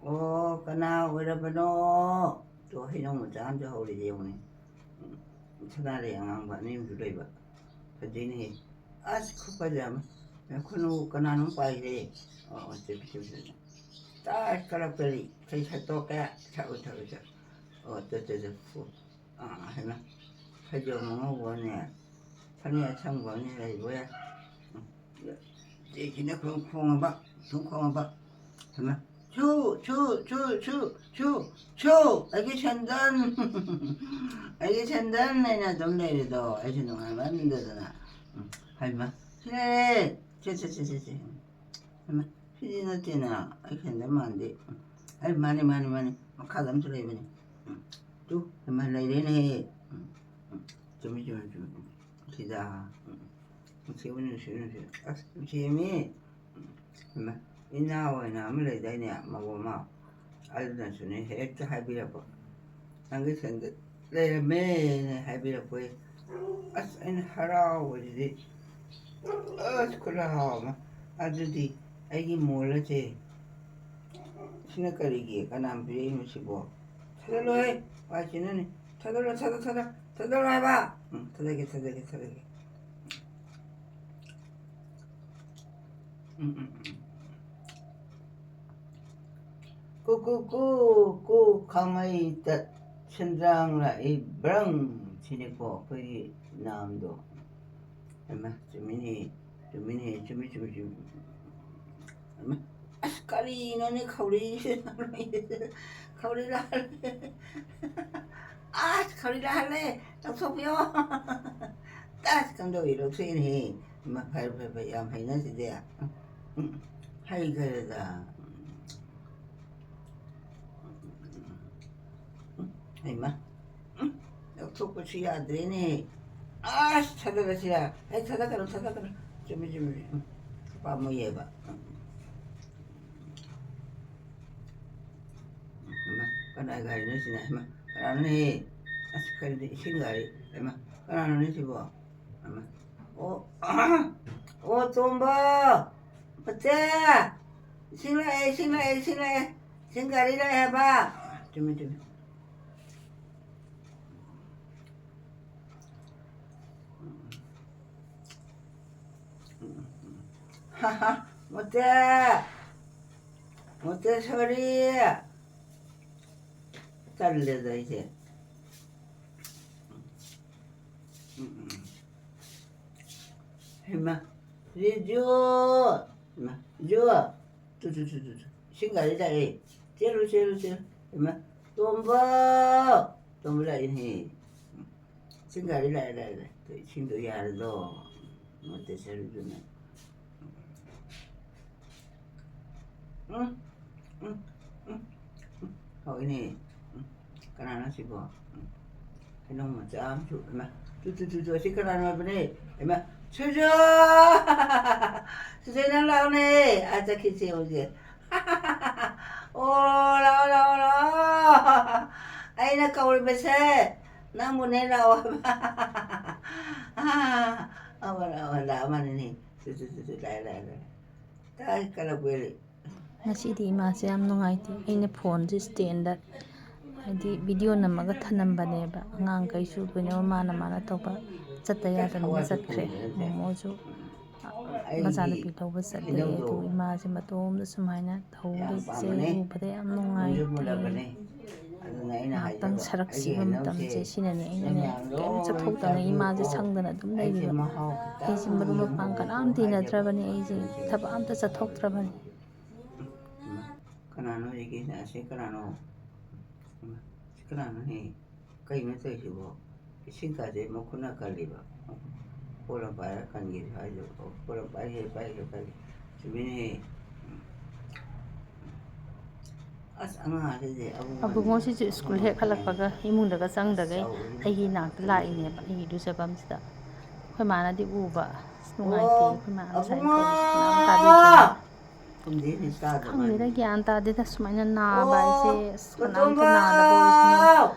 ꯑꯣ, ꯀꯅꯥ ꯑꯣꯏꯔꯕꯅꯣ? ꯇꯣ, ꯍꯩꯅꯧ ꯃꯆꯥ ꯑꯃꯁꯨ ꯍꯧꯔꯤꯁꯦ ꯌꯦꯡꯉꯨꯅꯦ꯫ ꯎꯝ, ꯁꯅꯥꯔꯩ ꯑꯉꯥꯡꯕ ꯑꯅꯤ ꯑꯃꯁꯨ ꯂꯩꯕ꯫ ꯐꯖꯩꯅꯦꯍꯦ꯫ ꯑꯁ, ꯈꯨꯐꯖ ꯑꯃ꯫ ꯉꯥꯏꯈꯣꯅꯨ, ꯀꯅꯥꯅꯣꯝ ꯄꯥꯏꯈ꯭ꯔꯦ꯫ ꯑꯣ, ꯑꯣ, ꯆꯠꯄꯤ, ꯆꯠꯄꯤ, ꯆꯠꯄꯤ꯫ ꯇꯥꯏ, ꯀꯔꯞ ꯀꯔꯤ? ꯏꯁꯩ ꯁꯛꯇꯣꯛꯀꯦ꯫ ꯁꯛꯎ, ꯁꯛꯎ, ꯁꯛꯎ꯫ ꯑꯣ, ꯆꯠ, ꯆꯠ, ꯆꯠ꯫ ꯐꯨ꯫ ꯑꯥ, ꯍꯩꯃꯥ꯫ ꯐꯩꯖꯣꯝ ꯑꯉꯧꯕꯅꯦ꯫ ꯐꯅꯦꯛ ꯑꯁꯪꯕ ꯑꯃꯅꯦ ꯂꯩꯕ ꯌꯥꯏ꯫ ꯎꯝ꯫ ꯆꯦꯁꯤꯅ ꯈꯣꯡ-, ꯈꯣꯡꯉꯕ, ꯁꯨꯝ ꯈꯣꯡꯉꯕ꯫ ꯍꯩꯃꯥ꯫ ꯁꯨ, ꯁꯨ, ꯁꯨ, ꯁꯨ, ꯁꯨ, ꯁꯨ, ꯑꯩꯒꯤ ꯁꯦꯟꯗꯟ꯫ ꯑꯩꯒꯤ ꯁꯦꯟꯗꯟ ꯍꯥꯏꯅ ꯑꯗꯨꯝ ꯂꯩꯔꯦꯗꯣ꯫ ꯑꯩꯁꯨ ꯅꯨꯡꯉꯥꯏꯃꯟꯗꯗꯅ꯫ ꯎꯝ, ꯍꯩꯃꯥ꯫ ꯁꯤ ꯂꯩꯔꯦ꯫ ꯁꯦ, ꯁꯦ, ꯁꯦ, ꯁꯦ, ꯁꯦ꯫ ꯍꯩꯃꯥ, ꯁꯤꯗꯤ ꯅꯠꯇꯦꯅ꯫ ꯑꯩ ꯁꯦꯟꯗꯟ ꯃꯥꯟꯗꯦ꯫ ꯎꯝ, ꯑꯩ ꯃꯥꯅꯦ, ꯃꯥꯅꯦ, ꯃꯥꯅꯦ꯫ ꯃꯈꯥꯗ ꯑꯃꯁꯨ ꯂꯩꯕꯅꯦ꯫ ꯎꯝ, ꯇꯨ, ꯍꯩꯃꯥ, ꯂꯩꯔꯦꯅꯦ꯫ ꯎꯝ, ꯎꯝ, ꯆꯨꯝꯃꯤ, ꯆꯨꯝꯃꯤ, ꯆꯨꯝꯃꯤ꯫ ꯁꯤꯗ꯫ ꯎꯝ, ꯅꯨꯡꯁꯤꯕ, ꯅꯨꯡꯁꯤꯕ, ꯅꯨꯡꯁꯤꯕ꯫ ꯑꯁ, ꯅꯨꯡꯁꯤꯕꯅꯤ꯫ ꯎꯝ, ꯍꯩꯃꯥ, ꯏꯅꯥꯎ ꯍꯥꯏꯅ ꯑꯃ ꯂꯩꯗꯥꯏꯅꯦ, ꯃꯧ ꯑꯃ? ꯑꯗꯨꯅꯁꯨꯅꯦ ꯍꯦꯛꯇ ꯍꯥꯏꯕꯤꯔꯛꯄ꯫ ꯅꯪꯒꯤ ꯁꯦꯟꯗ ꯂꯩꯔꯝꯃꯦꯅ ꯍꯥꯏꯕꯤꯔꯛꯄꯩ꯫ ꯑꯁ, ꯑꯩꯅ ꯍꯔꯥꯎꯕꯁꯤꯗꯤ꯫ ꯑꯁ, ꯈꯨꯠꯂꯥꯎ ꯑꯃ꯫ ꯑꯗꯨꯗꯤ ꯑꯩꯒꯤ ꯃꯣꯜ ꯑꯁꯦ ꯁꯤꯅ ꯀꯔꯤꯒꯤ? ꯀꯅꯥꯅ ꯄꯤꯔꯛꯏꯅꯣ ꯁꯤꯕꯣ? ꯊꯥꯗꯠꯂꯣꯍꯦ! ꯋꯥꯏ ꯆꯤꯟꯅꯅꯤ꯫ ꯊꯥꯗꯠꯂꯣ, ꯊꯥꯗꯠ-, ꯊꯥꯗꯠ-, ꯊꯥꯗꯠꯂꯣ ꯍꯥꯏꯕ! ꯎꯝ, ꯊꯥꯗꯠꯀꯦ, ꯊꯥꯗꯠꯀꯦ, ꯊꯥꯗꯠꯀꯦ꯫ ꯎꯝ, ꯎꯝ, ꯎꯝ꯫ ꯀꯨ, ꯀꯨ, ꯀꯨ, ꯀꯨ, ꯈꯥꯃꯩ ꯇꯠ, ꯁꯦꯟꯗ꯭ꯔꯥꯡ ꯂꯥꯛꯏ ꯕ꯭ꯔꯪ꯫ ꯁꯤꯅꯤꯀꯣ ꯑꯩꯈꯣꯏꯒꯤ ꯅꯥꯝꯗꯣ꯫ ꯍꯩꯃꯥ, ꯆꯨꯝꯃꯤꯅꯦ, ꯆꯨꯝꯃꯤꯅꯦ, ꯆꯨꯝꯃꯤ, ꯆꯨꯝꯃꯤ, ꯆꯨꯝꯃꯤ꯫ ꯍꯩꯃꯥ, ꯑꯁ, ꯀꯔꯤꯅꯣꯅꯦ ꯈꯧꯔꯤ-, ꯈꯧꯔꯤ ꯂꯥꯜꯂꯦ꯫ ꯑꯁ, ꯈꯧꯔꯤ ꯂꯥꯜꯂꯦ, ꯂꯧꯊꯣꯛꯄꯤꯌꯣ꯫ ꯇꯁ, ꯀꯝꯗꯧꯏ, ꯂꯧꯊꯣꯛꯏꯅꯦꯍꯦ꯫ ꯏꯃꯥ, ꯐꯔꯦ, ꯐꯔꯦ, ꯐꯔꯦ, ꯌꯥꯝ ꯍꯩꯅ ꯁꯤꯗꯤ꯫ ꯎꯝ, ꯍꯩꯈ꯭ꯔꯦꯗ꯫ ꯍꯩꯃꯥ꯫ ꯎꯝ, ꯂꯧꯊꯣꯛꯄꯁꯨ ꯌꯥꯗ꯭ꯔꯦꯅꯦ꯫ ꯑꯁ, ꯊꯥꯗꯔꯁꯤꯔꯥ? ꯑꯩ ꯊꯥꯗꯀꯅꯨ, ꯊꯥꯗꯀꯅꯨ꯫ ꯆꯨꯝꯃꯤ, ꯆꯨꯝꯃꯤ, ꯆꯨꯝꯃꯤ꯫ ꯎꯝ, ꯄꯥꯝꯃꯨꯏꯌꯦꯕ꯫ ꯎꯝ꯫ ꯍꯩꯃꯥ, ꯀꯅꯥ ꯒꯥꯔꯤꯅꯣ ꯁꯤꯅ? ꯍꯩꯃꯥ, ꯀꯅꯥꯅꯣꯅꯦꯍꯦ? ꯑꯁ, ꯀꯔꯤꯗꯤ ꯏꯁꯤꯡ ꯒꯥꯔꯤ? ꯍꯩꯃꯥ, ꯀꯅꯥꯅꯣꯅꯦ ꯁꯤꯕꯣ? ꯍꯩꯃꯥ꯫ ꯑꯣ, ꯑꯣ, ꯇꯣꯝꯕ! ꯃꯆꯦ! ꯏꯁꯤꯡ ꯂꯥꯛꯑꯦ, ꯏꯁꯤꯡ ꯂꯥꯛꯑꯦ, ꯏꯁꯤꯡ ꯂꯥꯛꯑꯦ꯫ ꯏꯁꯤꯡ ꯒꯥꯔꯤ ꯂꯥꯛꯑꯦ ꯍꯥꯏꯕ꯫ ꯆꯨꯝꯃꯤ, ꯆꯨꯝꯃꯤ꯫ ꯃꯣꯇꯦ! ꯃꯣꯇꯦꯁꯣꯔꯤ! ꯇꯜꯂꯦꯗ ꯑꯩꯁꯦ꯫ ꯍꯩꯃꯥ! ꯔꯤꯖꯨ! ꯍꯩꯃꯥ! ꯔꯤꯖꯨ! ꯇꯨ, ꯇꯨ, ꯇꯨ, ꯇꯨ, ꯇꯨ꯫ ꯏꯁꯤꯡ ꯒꯥꯔꯤ ꯂꯥꯛꯑꯦ꯫ ꯆꯦꯜꯂꯨ, ꯆꯦꯜꯂꯨ, ꯆꯦꯜꯂꯨ꯫ ꯍꯩꯃꯥ! ꯇꯣꯝꯕ! ꯇꯣꯝꯕ ꯂꯥꯛꯑꯦꯅꯦꯍꯦ꯫ ꯏꯁꯤꯡ ꯒꯥꯔꯤ ꯂꯥꯛꯑꯦ, ꯂꯥꯛꯑꯦ, ꯂꯥꯛꯑꯦ꯫ ꯇꯨ, ꯏꯁꯤꯡꯗꯣ ꯌꯥꯔꯗꯣ꯫ ꯃꯣꯇꯦ ꯁꯔꯨꯗꯨꯅ꯫ ꯎꯝ, ꯎꯝ, ꯎꯝ, ꯎꯝ꯫ ꯍꯧꯏꯅꯦ꯫ ꯎꯝ, ꯀꯅꯥꯅꯣ ꯁꯤꯕꯣ? ꯎꯝ, ꯍꯩꯅꯧ ꯃꯆꯥ ꯑꯃꯁꯨ, ꯏꯃꯥ, ꯇꯨ, ꯇꯨ, ꯇꯨ, ꯇꯨ, ꯑꯁꯤ ꯀꯅꯥꯅꯣ ꯍꯥꯏꯕꯅꯦ? ꯏꯃꯥ, ꯁꯨꯖꯣ! ꯁꯨꯖꯣ, ꯅꯪ ꯂꯥꯛꯑꯣꯅꯦ꯫ ꯑꯥ, ꯆꯠꯈꯤꯁꯦ ꯍꯧꯖꯤꯛ꯫ ꯑꯣ, ꯂꯥꯛꯑꯣ, ꯂꯥꯛꯑꯣ, ꯂꯥꯛꯑꯣ꯫ ꯑꯩꯅ ꯀꯧꯔꯤꯕꯁꯦ ꯅꯪꯕꯨꯅꯦ, ꯂꯥꯛꯑꯣ ꯍꯥꯏꯕ꯫ ꯑꯥ, ꯑꯃ, ꯑꯃ ꯂꯥꯛꯑꯃꯅꯤꯅꯦ꯫ ꯇꯨ, ꯇꯨ, ꯇꯨ, ꯇꯨ, ꯂꯥꯛꯑꯦ, ꯂꯥꯛꯑꯦ, ꯂꯥꯛꯑꯦ꯫ ꯇꯥꯏ, ꯀꯂꯛꯄꯦꯔꯤ꯫ ꯉꯁꯤꯗꯤ ꯏꯃꯥꯁꯦ ꯌꯥꯝ ꯅꯨꯡꯉꯥꯏꯇꯦ꯫ ꯑꯩꯅ ꯐꯣꯟꯁꯦ ꯏꯁꯇꯦꯟꯗ, ꯍꯥꯏꯗꯤ, ꯚꯤꯗꯤꯑꯣ ꯅꯝꯃꯒ ꯊꯅꯝꯕꯅꯦꯕ꯫ ꯑꯉꯥꯡꯈꯩꯁꯨ ꯀꯩꯅꯣ ꯃꯥꯅ ꯃꯥꯅ ꯇꯧꯕ ꯆꯠꯇ ꯌꯥꯗꯅꯤꯅ ꯆꯠꯈ꯭ꯔꯦ꯫ ꯃꯣꯃꯣꯁꯨ ꯃꯆꯥꯅꯨꯄꯤ ꯂꯧꯕ ꯆꯠꯂꯦ꯫ ꯑꯗꯨ ꯏꯃꯥꯁꯦ ꯃꯇꯣꯝꯗ ꯁꯨꯃꯥꯏꯅ ꯇꯧꯍꯧꯔꯤꯁꯦ ꯎꯕꯗ ꯌꯥꯝ ꯅꯨꯡꯉꯥꯏꯇꯦ꯫ ꯉꯥꯏꯍꯥꯛꯇꯪ ꯁꯔꯛ ꯁꯤꯕ ꯃꯇꯝꯁꯦ ꯁꯤꯅꯅꯦ ꯑꯩꯅꯅꯦ ꯀꯩꯝ ꯆꯠꯊꯣꯛꯇꯅ ꯏꯃꯥꯁꯦ ꯁꯪꯗꯅ ꯑꯗꯨꯝ ꯂꯩꯔꯤꯕ꯫ ꯑꯩꯁꯦ ꯃꯔꯨꯞ ꯃꯄꯥꯡ ꯀꯅꯥꯝ ꯇꯤꯟꯅꯗ꯭ꯔꯕꯅꯤ꯫ ꯑꯩꯁꯦ ꯊꯕꯛ ꯑꯝꯇ ꯆꯠꯊꯣꯛꯇ꯭ꯔꯕꯅꯤ꯫ ꯀꯅꯥꯅꯣ ꯍꯧꯖꯤꯛꯀꯤꯁꯤꯅ? ꯑꯁꯤ ꯀꯅꯥꯅꯣ? ꯁꯤ ꯀꯅꯥꯅꯣꯅꯦ? ꯀꯩꯅꯣ ꯇꯧꯔꯤꯁꯤꯕꯣ? ꯏꯁꯤꯡ ꯀꯥꯁꯦ ꯃꯈꯨꯠꯅ ꯀꯜꯂꯤꯕ꯫ ꯄꯣꯠ ꯑꯃ ꯄꯥꯏꯔ ꯀꯟꯒꯦꯁꯨ ꯍꯥꯏꯗꯕ꯫ ꯄꯣꯠ ꯑꯃ ꯄꯥꯏꯔꯦ, ꯄꯥꯏꯔꯦ, ꯄꯥꯏꯔꯦ꯫ ꯆꯨꯝꯃꯤꯅꯦꯍꯦ꯫ ꯑꯁ, ꯑꯉꯥꯡ ꯑꯁꯤꯗꯤ ꯑꯕꯨꯡꯉꯣ ꯑꯕꯨꯡꯉꯣꯁꯤꯁꯨ ꯁ꯭ꯀꯨꯜ ꯍꯦꯛ ꯍꯜꯂꯛꯄꯒ ꯏꯃꯨꯡꯗꯒ ꯆꯪꯗꯒꯩ ꯑꯩꯒꯤ ꯏꯅꯥꯛꯇ ꯂꯥꯛꯏꯅꯦꯕ, ꯑꯩꯒꯤ ꯏꯔꯨꯖꯐꯝꯁꯤꯗ꯫ ꯑꯩꯈꯣꯏ ꯃꯥꯅꯗꯤ ꯎꯕ, ꯑꯁ, ꯅꯨꯡꯉꯥꯏꯇꯦ꯫ ꯑꯣ, ꯑꯩꯈꯣꯏ ꯃꯥꯅ ꯉꯁꯥꯏ ꯑꯕꯨꯡꯉꯣ! ꯀꯧꯔꯤꯁꯦ ꯀꯅꯥꯝ ꯇꯥꯕꯤꯗꯦ꯫ ꯈꯪꯗꯦꯗ, ꯒ꯭ꯌꯥꯟ ꯇꯥꯗꯦꯗ꯫ ꯁꯨꯃꯥꯏꯅ ꯅꯥꯕ ꯍꯥꯏꯁꯦ, ꯑꯁ, ꯀꯅꯥꯝꯇ ꯅꯥꯗꯕ ꯑꯣꯏꯁꯅꯨ꯫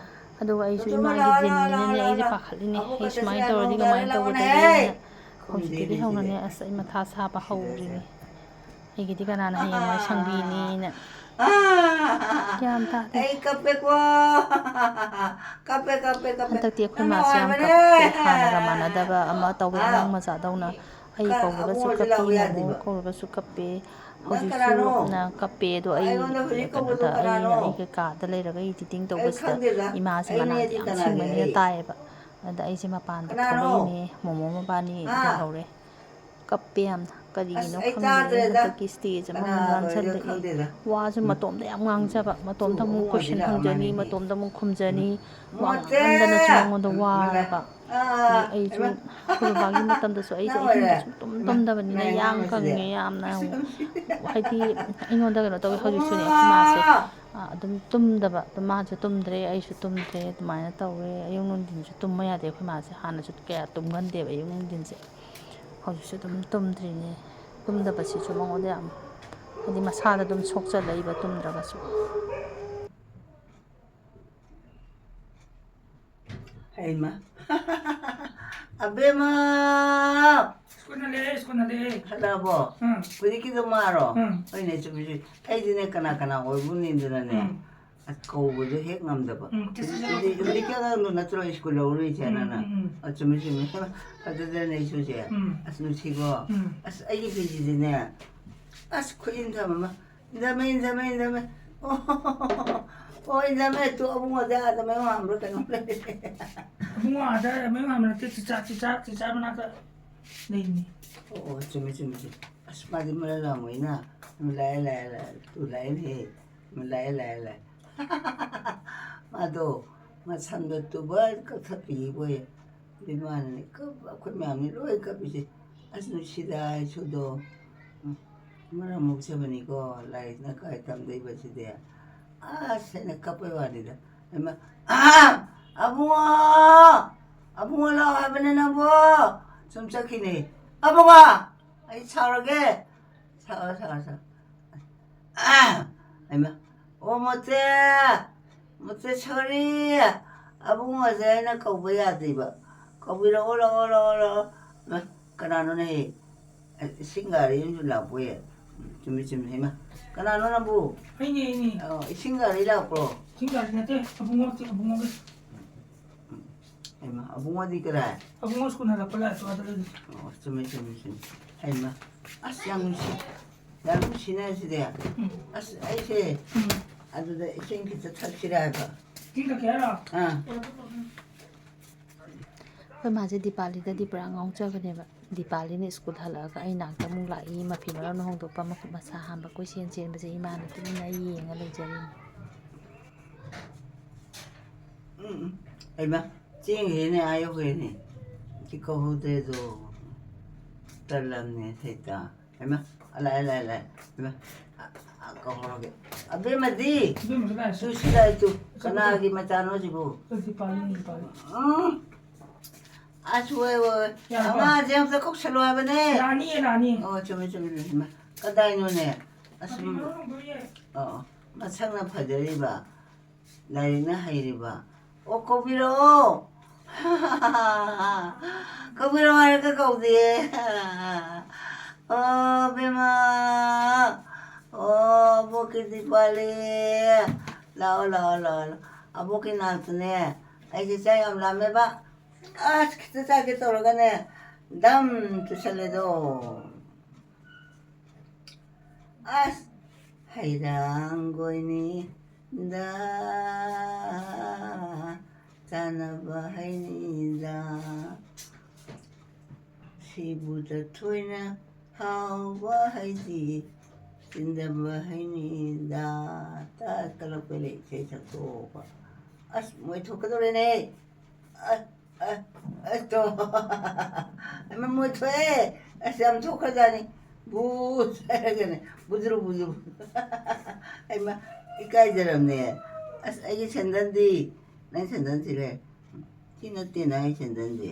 ꯑꯗꯨꯒ ꯑꯩꯁꯨ ꯏꯃꯥꯒꯤ ꯖꯤꯟꯅꯤꯅꯅꯦ ꯑꯩꯁꯦ ꯄꯥꯈꯠꯂꯤꯅꯦ꯫ ꯑꯩ ꯁꯨꯃꯥꯏꯅ ꯇꯧꯔꯗꯤ ꯀꯃꯥꯏꯅ ꯇꯧꯒꯗꯒꯦꯅ ꯍꯧꯖꯤꯛꯇꯒꯤ ꯍꯧꯅꯅꯦ, ꯑꯁ, ꯑꯩ ꯃꯊꯥ ꯁꯥꯕ ꯍꯧꯔꯦ꯫ ꯑꯩꯒꯤꯗꯤ ꯀꯅꯥꯅ ꯍꯌꯦꯡꯋꯥꯏ ꯁꯪꯕꯤꯅꯤꯅ꯫ ꯒ꯭ꯌꯥꯟ ꯇꯥꯗꯦ꯫ ꯑꯩ ꯀꯞꯄꯦꯀꯣ꯫ ꯀꯞꯄꯦ, ꯀꯞꯄꯦ, ꯀꯞꯄꯦ꯫ ꯍꯟꯗꯛꯇꯤ ꯑꯩꯈꯣꯏ ꯃꯥꯁꯦ ꯌꯥꯝ ꯀꯞꯄꯦ꯫ ꯍꯥꯟꯅꯒ ꯃꯥꯟꯅꯗꯕ ꯑꯃ ꯇꯧꯋꯦ, ꯑꯉꯥꯡ ꯃꯆꯥꯗꯧꯅ꯫ ꯑꯩ ꯀꯧꯔꯒꯁꯨ ꯀꯞꯄꯤ, ꯃꯃꯣ ꯀꯧꯔꯒꯁꯨ ꯀꯞꯄꯦ꯫ ꯍꯧꯖꯤꯛꯁꯨ ꯀꯞꯄꯦ꯫ ꯑꯗꯣ ꯑꯩ ꯀꯩꯅꯣꯗ, ꯑꯩꯅ ꯑꯩꯒꯤ ꯀꯥꯗ ꯂꯩꯔꯒ editing ꯇꯧꯕꯁꯤꯗ ꯏꯃꯥꯁꯦ ꯃꯅꯥꯗꯤ ꯌꯥꯝ ꯁꯤꯡꯕꯅꯤꯅ ꯇꯥꯏꯌꯦꯕ꯫ ꯑꯗ ꯑꯩꯁꯦ ꯃꯄꯥꯟꯗ ꯊꯣꯛꯂꯛꯏꯅꯦ, ꯃꯣꯃꯣ ꯃꯕꯥꯅꯤ ꯂꯩꯍꯧꯔꯦ꯫ ꯀꯞꯄꯦ ꯌꯥꯝꯅ꯫ ꯀꯔꯤꯒꯤꯅꯣ ꯈꯪꯗꯦ꯫ ꯍꯟꯗꯛꯀꯤ stage ꯑꯃꯃꯨꯛ ꯂꯥꯟꯁꯜꯂꯛꯑꯦ꯫ ꯋꯥꯁꯨ ꯃꯇꯣꯝꯗ ꯌꯥꯝ ꯉꯥꯡꯖꯕ, ꯃꯇꯣꯝꯗ ꯑꯃꯨꯛ question ꯍꯪꯖꯅꯤ, ꯃꯇꯣꯝꯗ ꯑꯃꯨꯛ ꯈꯨꯝꯖꯅꯤ꯫ ꯋꯥ ꯉꯥꯡꯃꯟꯗꯅꯁꯨ ꯃꯉꯣꯟꯗ ꯋꯥꯔꯕ꯫ ꯑꯗꯒꯤ ꯑꯩꯁꯨ ꯁ꯭ꯀꯨꯜ ꯕꯥꯒꯤ ꯃꯇꯝꯗꯁꯨ ꯑꯩꯁꯦ ꯑꯍꯤꯡꯗ ꯁꯨꯡꯇꯨꯝ ꯇꯨꯝꯗꯕꯅꯤꯅ ꯌꯥꯡ ꯀꯪꯉꯦ ꯌꯥꯝꯅ꯫ ꯍꯥꯏꯗꯤ ꯑꯩꯉꯣꯟꯗ ꯀꯩꯅꯣ ꯇꯧꯋꯦ꯫ ꯍꯧꯖꯤꯛꯁꯨꯅꯦ ꯑꯩꯈꯣꯏ ꯃꯥꯁꯦ, ꯑ, ꯑꯗꯨꯝ ꯇꯨꯝꯗꯕ꯫ ꯑꯗꯨꯝ ꯃꯥꯁꯨ ꯇꯨꯝꯗ꯭ꯔꯦ, ꯑꯩꯁꯨ ꯇꯨꯝꯗ꯭ꯔꯦ, ꯑꯗꯨꯃꯥꯏꯅ ꯇꯧꯋꯦ꯫ ꯑꯌꯨꯛ ꯅꯨꯡꯊꯤꯟꯁꯨ ꯇꯨꯝꯕ ꯌꯥꯗꯦ ꯑꯩꯈꯣꯏ ꯃꯥꯁꯦ꯫ ꯍꯥꯟꯅꯁꯨ ꯀꯌꯥ ꯇꯨꯝꯒꯟꯗꯦꯕ ꯑꯌꯨꯛ ꯅꯨꯡꯊꯤꯟꯁꯦ꯫ ꯍꯧꯖꯤꯛꯁꯨ ꯑꯗꯨꯝ ꯇꯨꯝꯗ꯭ꯔꯤꯅꯦ꯫ ꯇꯨꯝꯗꯕꯁꯤꯁꯨ ꯃꯉꯣꯟꯗ ꯌꯥꯝ, ꯍꯥꯏꯗꯤ ꯃꯁꯥꯗ ꯑꯗꯨꯝ ꯁꯣꯛꯆꯜꯂꯛꯏꯕ ꯇꯨꯝꯗ꯭ꯔꯒꯁꯨ꯫ ꯍꯩꯃ꯫ ꯑꯕꯦꯝꯃ! ꯁ꯭ꯀꯨꯜ ꯍꯜꯂꯛꯑꯦ, ꯁ꯭ꯀꯨꯜ ꯍꯜꯂꯛꯑꯦ꯫ ꯍꯜꯂꯛꯑꯕꯣ? ꯎꯝ꯫ ꯍꯧꯖꯤꯛꯀꯤꯗꯣ ꯃꯥꯔꯣ? ꯎꯝ꯫ ꯍꯣꯏꯅꯦ, ꯆꯨꯝꯃꯤ, ꯆꯨꯝꯃꯤ꯫ ꯑꯩꯗꯤꯅꯦ, ꯀꯅꯥ ꯀꯅꯥ ꯑꯣꯏꯕꯨ ꯅꯤꯡꯗꯅꯅꯦ꯫ ꯎꯝ꯫ ꯑꯁ, ꯀꯧꯕꯗꯣ ꯍꯦꯛ ꯉꯝꯗꯕ꯫ ꯎꯝ, ꯆꯠꯁꯤ, ꯆꯠꯁꯤ, ꯍꯧꯖꯤꯛ, ꯆꯠꯁꯤ꯫ ꯍꯧꯖꯤꯛꯀꯤ ꯑꯉꯥꯡꯗꯣ ꯅꯠꯇ꯭ꯔꯣ ꯁ꯭ꯀꯨꯜ ꯂꯧꯔꯨꯏꯁꯦ ꯎꯝ, ꯅꯪꯅ? ꯎꯝ, ꯎꯝ꯫ ꯑ, ꯆꯨꯝꯃꯤ, ꯆꯨꯝꯃꯤ꯫ ꯍꯦꯃ, ꯐꯖꯗ꯭ꯔꯅꯦ ꯏꯁꯨꯁꯦ? ꯎꯝ꯫ ꯑꯁ, ꯅꯨꯡꯁꯤꯀꯣ? ꯎꯝ꯫ ꯑꯁ, ꯑꯩꯒꯤ ꯐꯤꯁꯤꯗꯤꯅꯦ, ꯑꯁ, ꯈꯨꯏꯟ ꯊꯝꯃ, ꯏꯟꯊꯝꯃꯦ, ꯏꯟꯊꯝꯃꯦ, ꯏꯟꯊꯝꯃꯦ꯫ ꯑꯣ, ꯑꯣ, ꯏꯟꯊꯝꯃꯦ꯫ ꯇꯨ ꯑꯕꯨꯡꯉꯣꯗꯤ ꯑꯥꯗ ꯃꯌꯨꯡ ꯍꯥꯟꯕ꯭ꯔꯥ ꯀꯩꯅꯣꯝ ꯂꯩ꯫ ꯑꯕꯨꯡꯉꯣ ꯑꯥꯗ ꯃꯌꯨꯡ ꯍꯥꯟꯕ ꯅꯠꯇꯦ, ꯆꯤꯆꯥ, ꯆꯤꯆꯥ, ꯆꯤꯆꯥ ꯃꯅꯥꯛꯇ ꯂꯩꯕꯅꯤ꯫ ꯑꯣ, ꯑꯣ, ꯆꯨꯝꯃꯤ, ꯆꯨꯝꯃꯤ, ꯆꯨꯝꯃꯤ꯫ ꯑꯁ, ꯃꯥꯗꯤ ꯃꯔꯛ ꯂꯥꯡꯕꯅꯤꯅ꯫ ꯂꯥꯛꯑꯦ, ꯂꯥꯛꯑꯦ, ꯂꯥꯛꯑꯦ꯫ ꯇꯨ ꯂꯥꯛꯑꯦꯅꯦꯍꯦ꯫ ꯂꯥꯛꯑꯦ, ꯂꯥꯛꯑꯦ, ꯂꯥꯛꯑꯦ꯫ ꯃꯥꯗꯣ ꯃꯁꯝꯗꯣ ꯇꯨꯕ ꯀꯛꯊꯠꯄꯤꯕꯣꯏ꯫ ꯑꯗꯨ ꯃꯥꯅꯅꯦ ꯀꯞ-, ꯑꯩꯈꯣꯏ ꯃꯌꯥꯝꯅꯤ ꯂꯣꯏ ꯀꯞꯄꯤꯁꯦ꯫ ꯑꯁ, ꯅꯨꯡꯁꯤꯗ ꯏꯁꯨꯗꯣ꯫ ꯎꯝ, ꯃꯔꯝ ꯃꯣꯛꯆꯕꯅꯤꯀꯣ, ꯂꯥꯏꯔꯤꯛꯅ ꯀꯥꯏ ꯇꯝꯗꯣꯏꯕ ꯁꯤꯗꯤ? ꯑꯁ, ꯑꯩꯅ ꯀꯞꯄꯩ ꯋꯥꯅꯤꯗ꯫ ꯍꯩꯃꯥ, ꯑꯥ! ꯑꯕꯨꯡꯉꯣ! ꯑꯕꯨꯡꯉꯣ ꯂꯥꯛꯑꯣ ꯍꯥꯏꯕꯅꯦ ꯅꯪꯕꯣ! ꯁꯨꯝ ꯆꯠꯈꯤꯅꯦ꯫ ꯑꯕꯨꯡꯉꯣ! ꯑꯩ ꯁꯥꯎꯔꯒꯦ꯫ ꯁꯥꯎꯔꯣ, ꯁꯥꯎꯔꯣ, ꯁꯥꯎꯔꯣ꯫ ꯑꯥ! ꯍꯩꯃꯥ, ꯑꯣ, ꯃꯣꯆꯦ! ꯃꯣꯆꯦ, sorry! ꯑꯕꯨꯡꯉꯣꯁꯦ ꯑꯩꯅ ꯀꯧꯕ ꯌꯥꯗ꯭ꯔꯤꯕ꯫ ꯀꯧꯕꯤꯔꯛꯑꯣ, ꯂꯥꯛꯑꯣ, ꯂꯥꯛꯑꯣ, ꯂꯥꯛꯑꯣ꯫ ꯃꯥ, ꯀꯅꯥꯅꯣꯅꯦ? ꯏꯁꯤꯡ ꯒꯥꯔꯤ ꯑꯃꯁꯨ ꯂꯥꯛꯄꯣꯏꯌꯦ꯫ ꯆꯨꯝꯃꯤ, ꯆꯨꯝꯃꯤ꯫ ꯍꯩꯃꯥ, ꯀꯅꯥꯅꯣ ꯅꯪꯕꯨ? ꯑꯩꯅꯦ, ꯑꯩꯅꯦ꯫ ꯑꯣ, ꯏꯁꯤꯡ ꯒꯥꯔꯤ ꯂꯥꯛꯄ꯭ꯔꯣ? ꯏꯁꯤꯡ ꯒꯥꯔꯤ ꯅꯠꯇꯦ, ꯑꯕꯨꯡꯉꯣ, ꯑꯕꯨꯡꯉꯣꯒꯤ꯫ ꯍꯩꯃꯥ, ꯑꯕꯨꯡꯉꯣꯗꯤ ꯀꯗꯥꯏ? ꯑꯕꯨꯡꯉꯣ ꯁ꯭ꯀꯨꯜ ꯍꯜꯂꯛꯄ ꯂꯥꯛꯑꯦ, ꯑꯗꯨ ꯑꯗꯨꯗꯤ꯫ ꯑꯣ, ꯆꯨꯝꯃꯤ, ꯆꯨꯝꯃꯤ, ꯆꯨꯝꯃꯤ꯫ ꯍꯩꯃꯥ, ꯑꯁ, ꯌꯥꯝ ꯅꯨꯡꯁꯤ꯫ ꯌꯥꯝ ꯅꯨꯡꯁꯤꯅꯦ ꯁꯤꯗꯤ꯫ ꯎꯝ꯫ ꯑꯁ, ꯑꯩꯁꯦ ꯎꯝ꯫ ꯑꯗꯨꯗ ꯏꯁꯤꯡ ꯈꯤꯇ ꯊꯛꯁꯤꯔꯥ ꯍꯥꯏꯕ꯫ ꯏꯁꯤꯡ ꯊꯛꯀꯦ ꯍꯥꯏꯔꯣ? ꯑꯥ꯫ ꯑꯩꯈꯣꯏ ꯃꯥꯁꯦ ꯗꯤꯄꯥꯂꯤꯗꯗꯤ ꯄꯨꯔꯥ ꯉꯥꯎꯖꯕꯅꯦꯕ꯫ ꯗꯤꯄꯥꯂꯤꯅ ꯁ꯭ꯀꯨꯜ ꯍꯜꯂꯛꯑꯒ ꯑꯩ ꯅꯥꯛꯇ ꯑꯃꯨꯛ ꯂꯥꯛꯏ, ꯃꯐꯤ ꯃꯔꯣꯟ ꯍꯣꯡꯗꯣꯛꯄ, ꯃꯈꯨꯠ ꯃꯁꯥ ꯍꯥꯝꯕ, ꯀꯣꯏꯆꯦꯟ ꯆꯦꯟꯕꯁꯦ ꯏꯃꯥꯅ ꯇꯨꯃꯤꯟꯅ ꯌꯦꯡꯉ ꯂꯩꯖꯔꯤꯅꯤ꯫ ꯎꯝ, ꯎꯝ꯫ ꯍꯩꯃꯥ, ꯆꯦꯟꯈ꯭ꯔꯦꯅꯦ, ꯑꯥ ꯌꯧꯈ꯭ꯔꯦꯅꯦ꯫ ꯁꯤ ꯀꯧꯍꯧꯗ꯭ꯔꯦꯗꯣ꯫ ꯇꯜꯂꯝꯅꯦ ꯁꯩꯇ꯫ ꯍꯩꯃꯥ, ꯑꯂꯥꯏ, ꯑꯂꯥꯏ, ꯑꯂꯥꯏ꯫ ꯍꯩꯃꯥ, ꯑ, ꯑ, ꯀꯧꯍꯧꯔꯒꯦ꯫ ꯑꯕꯦꯝꯃꯗꯤ? ꯑꯕꯦꯝꯃꯁꯨ ꯂꯥꯛꯑꯦ꯫ ꯇꯨ ꯁꯤ ꯂꯥꯛꯑꯦ ꯇꯨ꯫ ꯆꯠꯂꯣ, ꯀꯅꯥꯒꯤ ꯆꯠꯂꯣ꯫ ꯃꯆꯥꯅꯣ ꯁꯤꯕꯨ? ꯗꯤꯄꯥꯂꯤ, ꯗꯤꯄꯥꯂꯤ꯫ ꯎꯝ꯫ ꯑꯁ, ꯍꯣꯏ, ꯍꯣꯏ, ꯍꯣꯏ꯫ ꯌꯥꯔꯕꯣ? ꯑꯉꯥꯡꯁꯦ ꯑꯝꯇ ꯀꯧꯁꯜꯂꯣ ꯍꯥꯏꯕꯅꯦ꯫ ꯂꯥꯛꯑꯅꯤꯌꯦ, ꯂꯥꯛꯑꯅꯤꯌꯦ꯫ ꯑꯣ, ꯆꯨꯝꯃꯦ, ꯆꯨꯝꯃꯦ, ꯆꯨꯝꯃꯦ꯫ ꯍꯩꯃꯥ, ꯀꯗꯥꯏꯅꯣꯅꯦ? ꯑꯁ, ꯃꯐꯤ ꯃꯔꯣꯟ ꯍꯣꯡꯗꯣꯛꯏꯌꯦ꯫ ꯑꯣ, ꯑꯣ꯫ ꯃꯁꯛꯅ ꯐꯖꯔꯤꯕ, ꯂꯥꯏꯔꯤꯛꯅ ꯍꯩꯔꯤꯕ꯫ ꯑꯣ, ꯀꯧꯕꯤꯔꯛꯑꯣ꯫ ꯀꯧꯕꯤꯔꯛꯑꯣ ꯍꯥꯏꯔꯒ ꯀꯧꯗꯦ꯫ ꯑꯣ, ꯕꯦꯝꯃ꯫ ꯑꯣ, ꯑꯕꯣꯛꯀꯤ ꯗꯤꯄꯥꯂꯤ꯫ ꯂꯥꯛꯑꯣ, ꯂꯥꯛꯑꯣ, ꯂꯥꯛꯑꯣ, ꯂꯥꯛꯑꯣ꯫ ꯑꯕꯣꯛꯀꯤ ꯅꯥꯛꯇꯅꯦ꯫ ꯑꯩꯁꯦ ꯆꯥꯛ ꯌꯥꯝ ꯂꯥꯝꯃꯦꯕ꯫ ꯑꯁ, ꯈꯤꯇ ꯆꯥꯒꯦ ꯇꯧꯔꯒꯅꯦ, ꯗꯝ ꯆꯨꯁꯜꯂꯦꯗꯣ꯫ ꯑꯁ, ꯍꯩꯔꯥꯡꯒꯣꯏꯅꯤꯗ, ꯆꯥꯅꯕ ꯍꯩꯅꯤꯗ, ꯁꯤꯕꯨ ꯇꯊꯣꯏꯅ ꯍꯥꯎꯕ ꯍꯩꯗꯤ, ꯆꯤꯟꯗꯕ ꯍꯩꯅꯤꯗ꯫ ꯇꯥ ꯀꯂꯛꯄ ꯂꯩ ꯏꯁꯩ ꯁꯛꯇꯣꯛꯄ꯫ ꯑꯁ, ꯃꯣꯏ ꯊꯣꯛꯀꯗꯧꯔꯦꯅꯦ꯫ ꯑ, ꯑ, ꯑ, ꯇꯣ꯫ ꯍꯩꯃꯥ, ꯃꯣꯏ ꯊꯣꯛꯑꯦ꯫ ꯑꯁ, ꯌꯥꯝ ꯊꯣꯛꯈ꯭ꯔꯖꯥꯠꯅꯤ꯫ ꯕꯨ ꯍꯥꯏꯔꯒꯅꯦ, ꯕꯨꯖꯨꯔꯨ, ꯕꯨꯖꯨꯔꯨ꯫ ꯍꯩꯃꯥ, ꯏꯀꯥꯏꯖꯔꯝꯅꯦ꯫ ꯑꯁ, ꯑꯩꯒꯤ ꯁꯦꯟꯗꯜꯗꯤ? ꯅꯪ ꯁꯦꯟꯗꯜ ꯁꯤꯔꯦ꯫ ꯁꯤ ꯅꯠꯇꯦ ꯅꯪꯒꯤ ꯁꯦꯟꯗꯜꯗꯤ꯫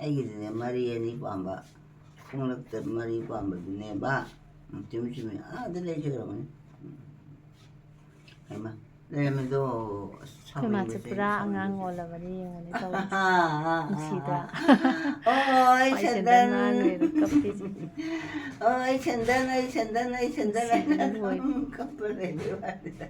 ꯑꯩꯒꯤꯗꯤꯅꯦ, ꯃꯔꯤ ꯑꯅꯤ ꯄꯥꯝꯕ꯫ ꯈꯣꯡꯂꯛꯇ ꯃꯔꯤ ꯄꯥꯝꯕꯗꯨꯅꯦꯕ꯫ ꯎꯝ, ꯆꯨꯝꯃꯤ, ꯆꯨꯝꯃꯤ꯫ ꯑꯥꯗ ꯂꯩꯈꯤꯗ꯭ꯔꯕꯅꯤ꯫ ꯎꯝ꯫ ꯍꯩꯃꯥ, ꯂꯩꯔꯝꯃꯦꯗꯣ꯫ ꯑꯁ, ꯑꯩꯈꯣꯏ ꯃꯥꯁꯦ ꯄꯨꯔꯥ ꯑꯉꯥꯡ ꯑꯣꯜꯂꯕꯅꯤ, ꯌꯦꯡꯉꯨꯅꯦ ꯇꯧꯔꯤꯁꯦ꯫ ꯑꯥ, ꯑꯥ, ꯑꯥ, ꯅꯨꯡꯁꯤꯗ꯭ꯔꯥ? ꯑꯥ꯫ ꯑꯣ, ꯑꯩ ꯃꯥꯏ ꯁꯦꯟꯗꯟ꯫ ꯁꯦꯟꯗꯟ ꯃꯥꯡꯈ꯭ꯔꯦꯅ ꯀꯞꯄꯤꯁꯦ꯫ ꯑꯣ, ꯑꯩ ꯁꯦꯟꯗꯟ, ꯑꯩ ꯁꯦꯟꯗꯟ, ꯑꯩ ꯁꯦꯟꯗꯟ ꯅꯨꯡꯁꯤꯕꯅ ꯍꯥꯏꯅ ꯂꯣꯏꯔꯦ꯫ ꯀꯞꯄ ꯂꯩꯕꯩ ꯋꯥꯅꯤꯗ꯫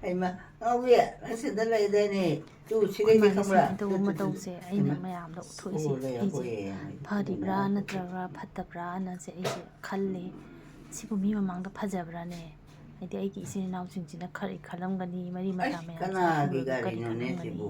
ꯍꯩꯃ, ꯉꯥꯎꯕꯤ, ꯅꯪ ꯁꯦꯟꯗꯟ ꯂꯩꯗꯥꯏꯅꯦ? ꯇꯨ, ꯑꯩꯈꯣꯏ ꯁꯤꯗꯩꯗꯤ ꯃꯥꯁꯦ ꯈꯪꯕ꯭ꯔꯥ? ꯁꯨꯃꯥꯏꯅ ꯇꯧꯕ ꯇꯨ, ꯇꯨ, ꯇꯨ, ꯇꯨ꯫ ꯃꯇꯧꯁꯦ ꯑꯩꯅ ꯍꯩꯃ꯫ ꯃꯌꯥꯝꯗ ꯎꯠꯊꯣꯛꯏꯁꯦ꯫ ꯑꯣ, ꯂꯩ, ꯑꯩꯁꯦ ꯍꯣꯏ, ꯍꯣꯏ, ꯍꯣꯏ꯫ ꯐꯔꯤꯕ꯭ꯔꯥ ꯍꯣꯏ꯫ ꯅꯠꯇ꯭ꯔꯒ ꯐꯠꯇꯕ꯭ꯔꯥꯅ ꯁꯦ ꯑꯩꯁꯦ ꯈꯜꯂꯦ꯫ ꯁꯤꯕꯨ ꯃꯤ ꯃꯃꯥꯡꯗ ꯐꯖꯕ꯭ꯔꯥꯅꯦ? ꯍꯥꯏꯗꯤ ꯑꯩꯒꯤ ꯏꯆꯤꯟ ꯏꯅꯥꯎꯁꯤꯡꯁꯤꯅ ꯈꯔ ꯈꯜꯂꯝꯒꯅꯤ, ꯃꯔꯤ ꯃꯇꯥ ꯑꯁ, ꯃꯌꯥꯝꯁꯤꯅ ꯀꯅꯥꯒꯤ ꯎꯔꯒ ꯀꯔꯤ ꯒꯥꯔꯤꯅꯣꯅꯦ ꯈꯜꯂꯝꯒꯅꯤ ꯁꯤꯕꯨ?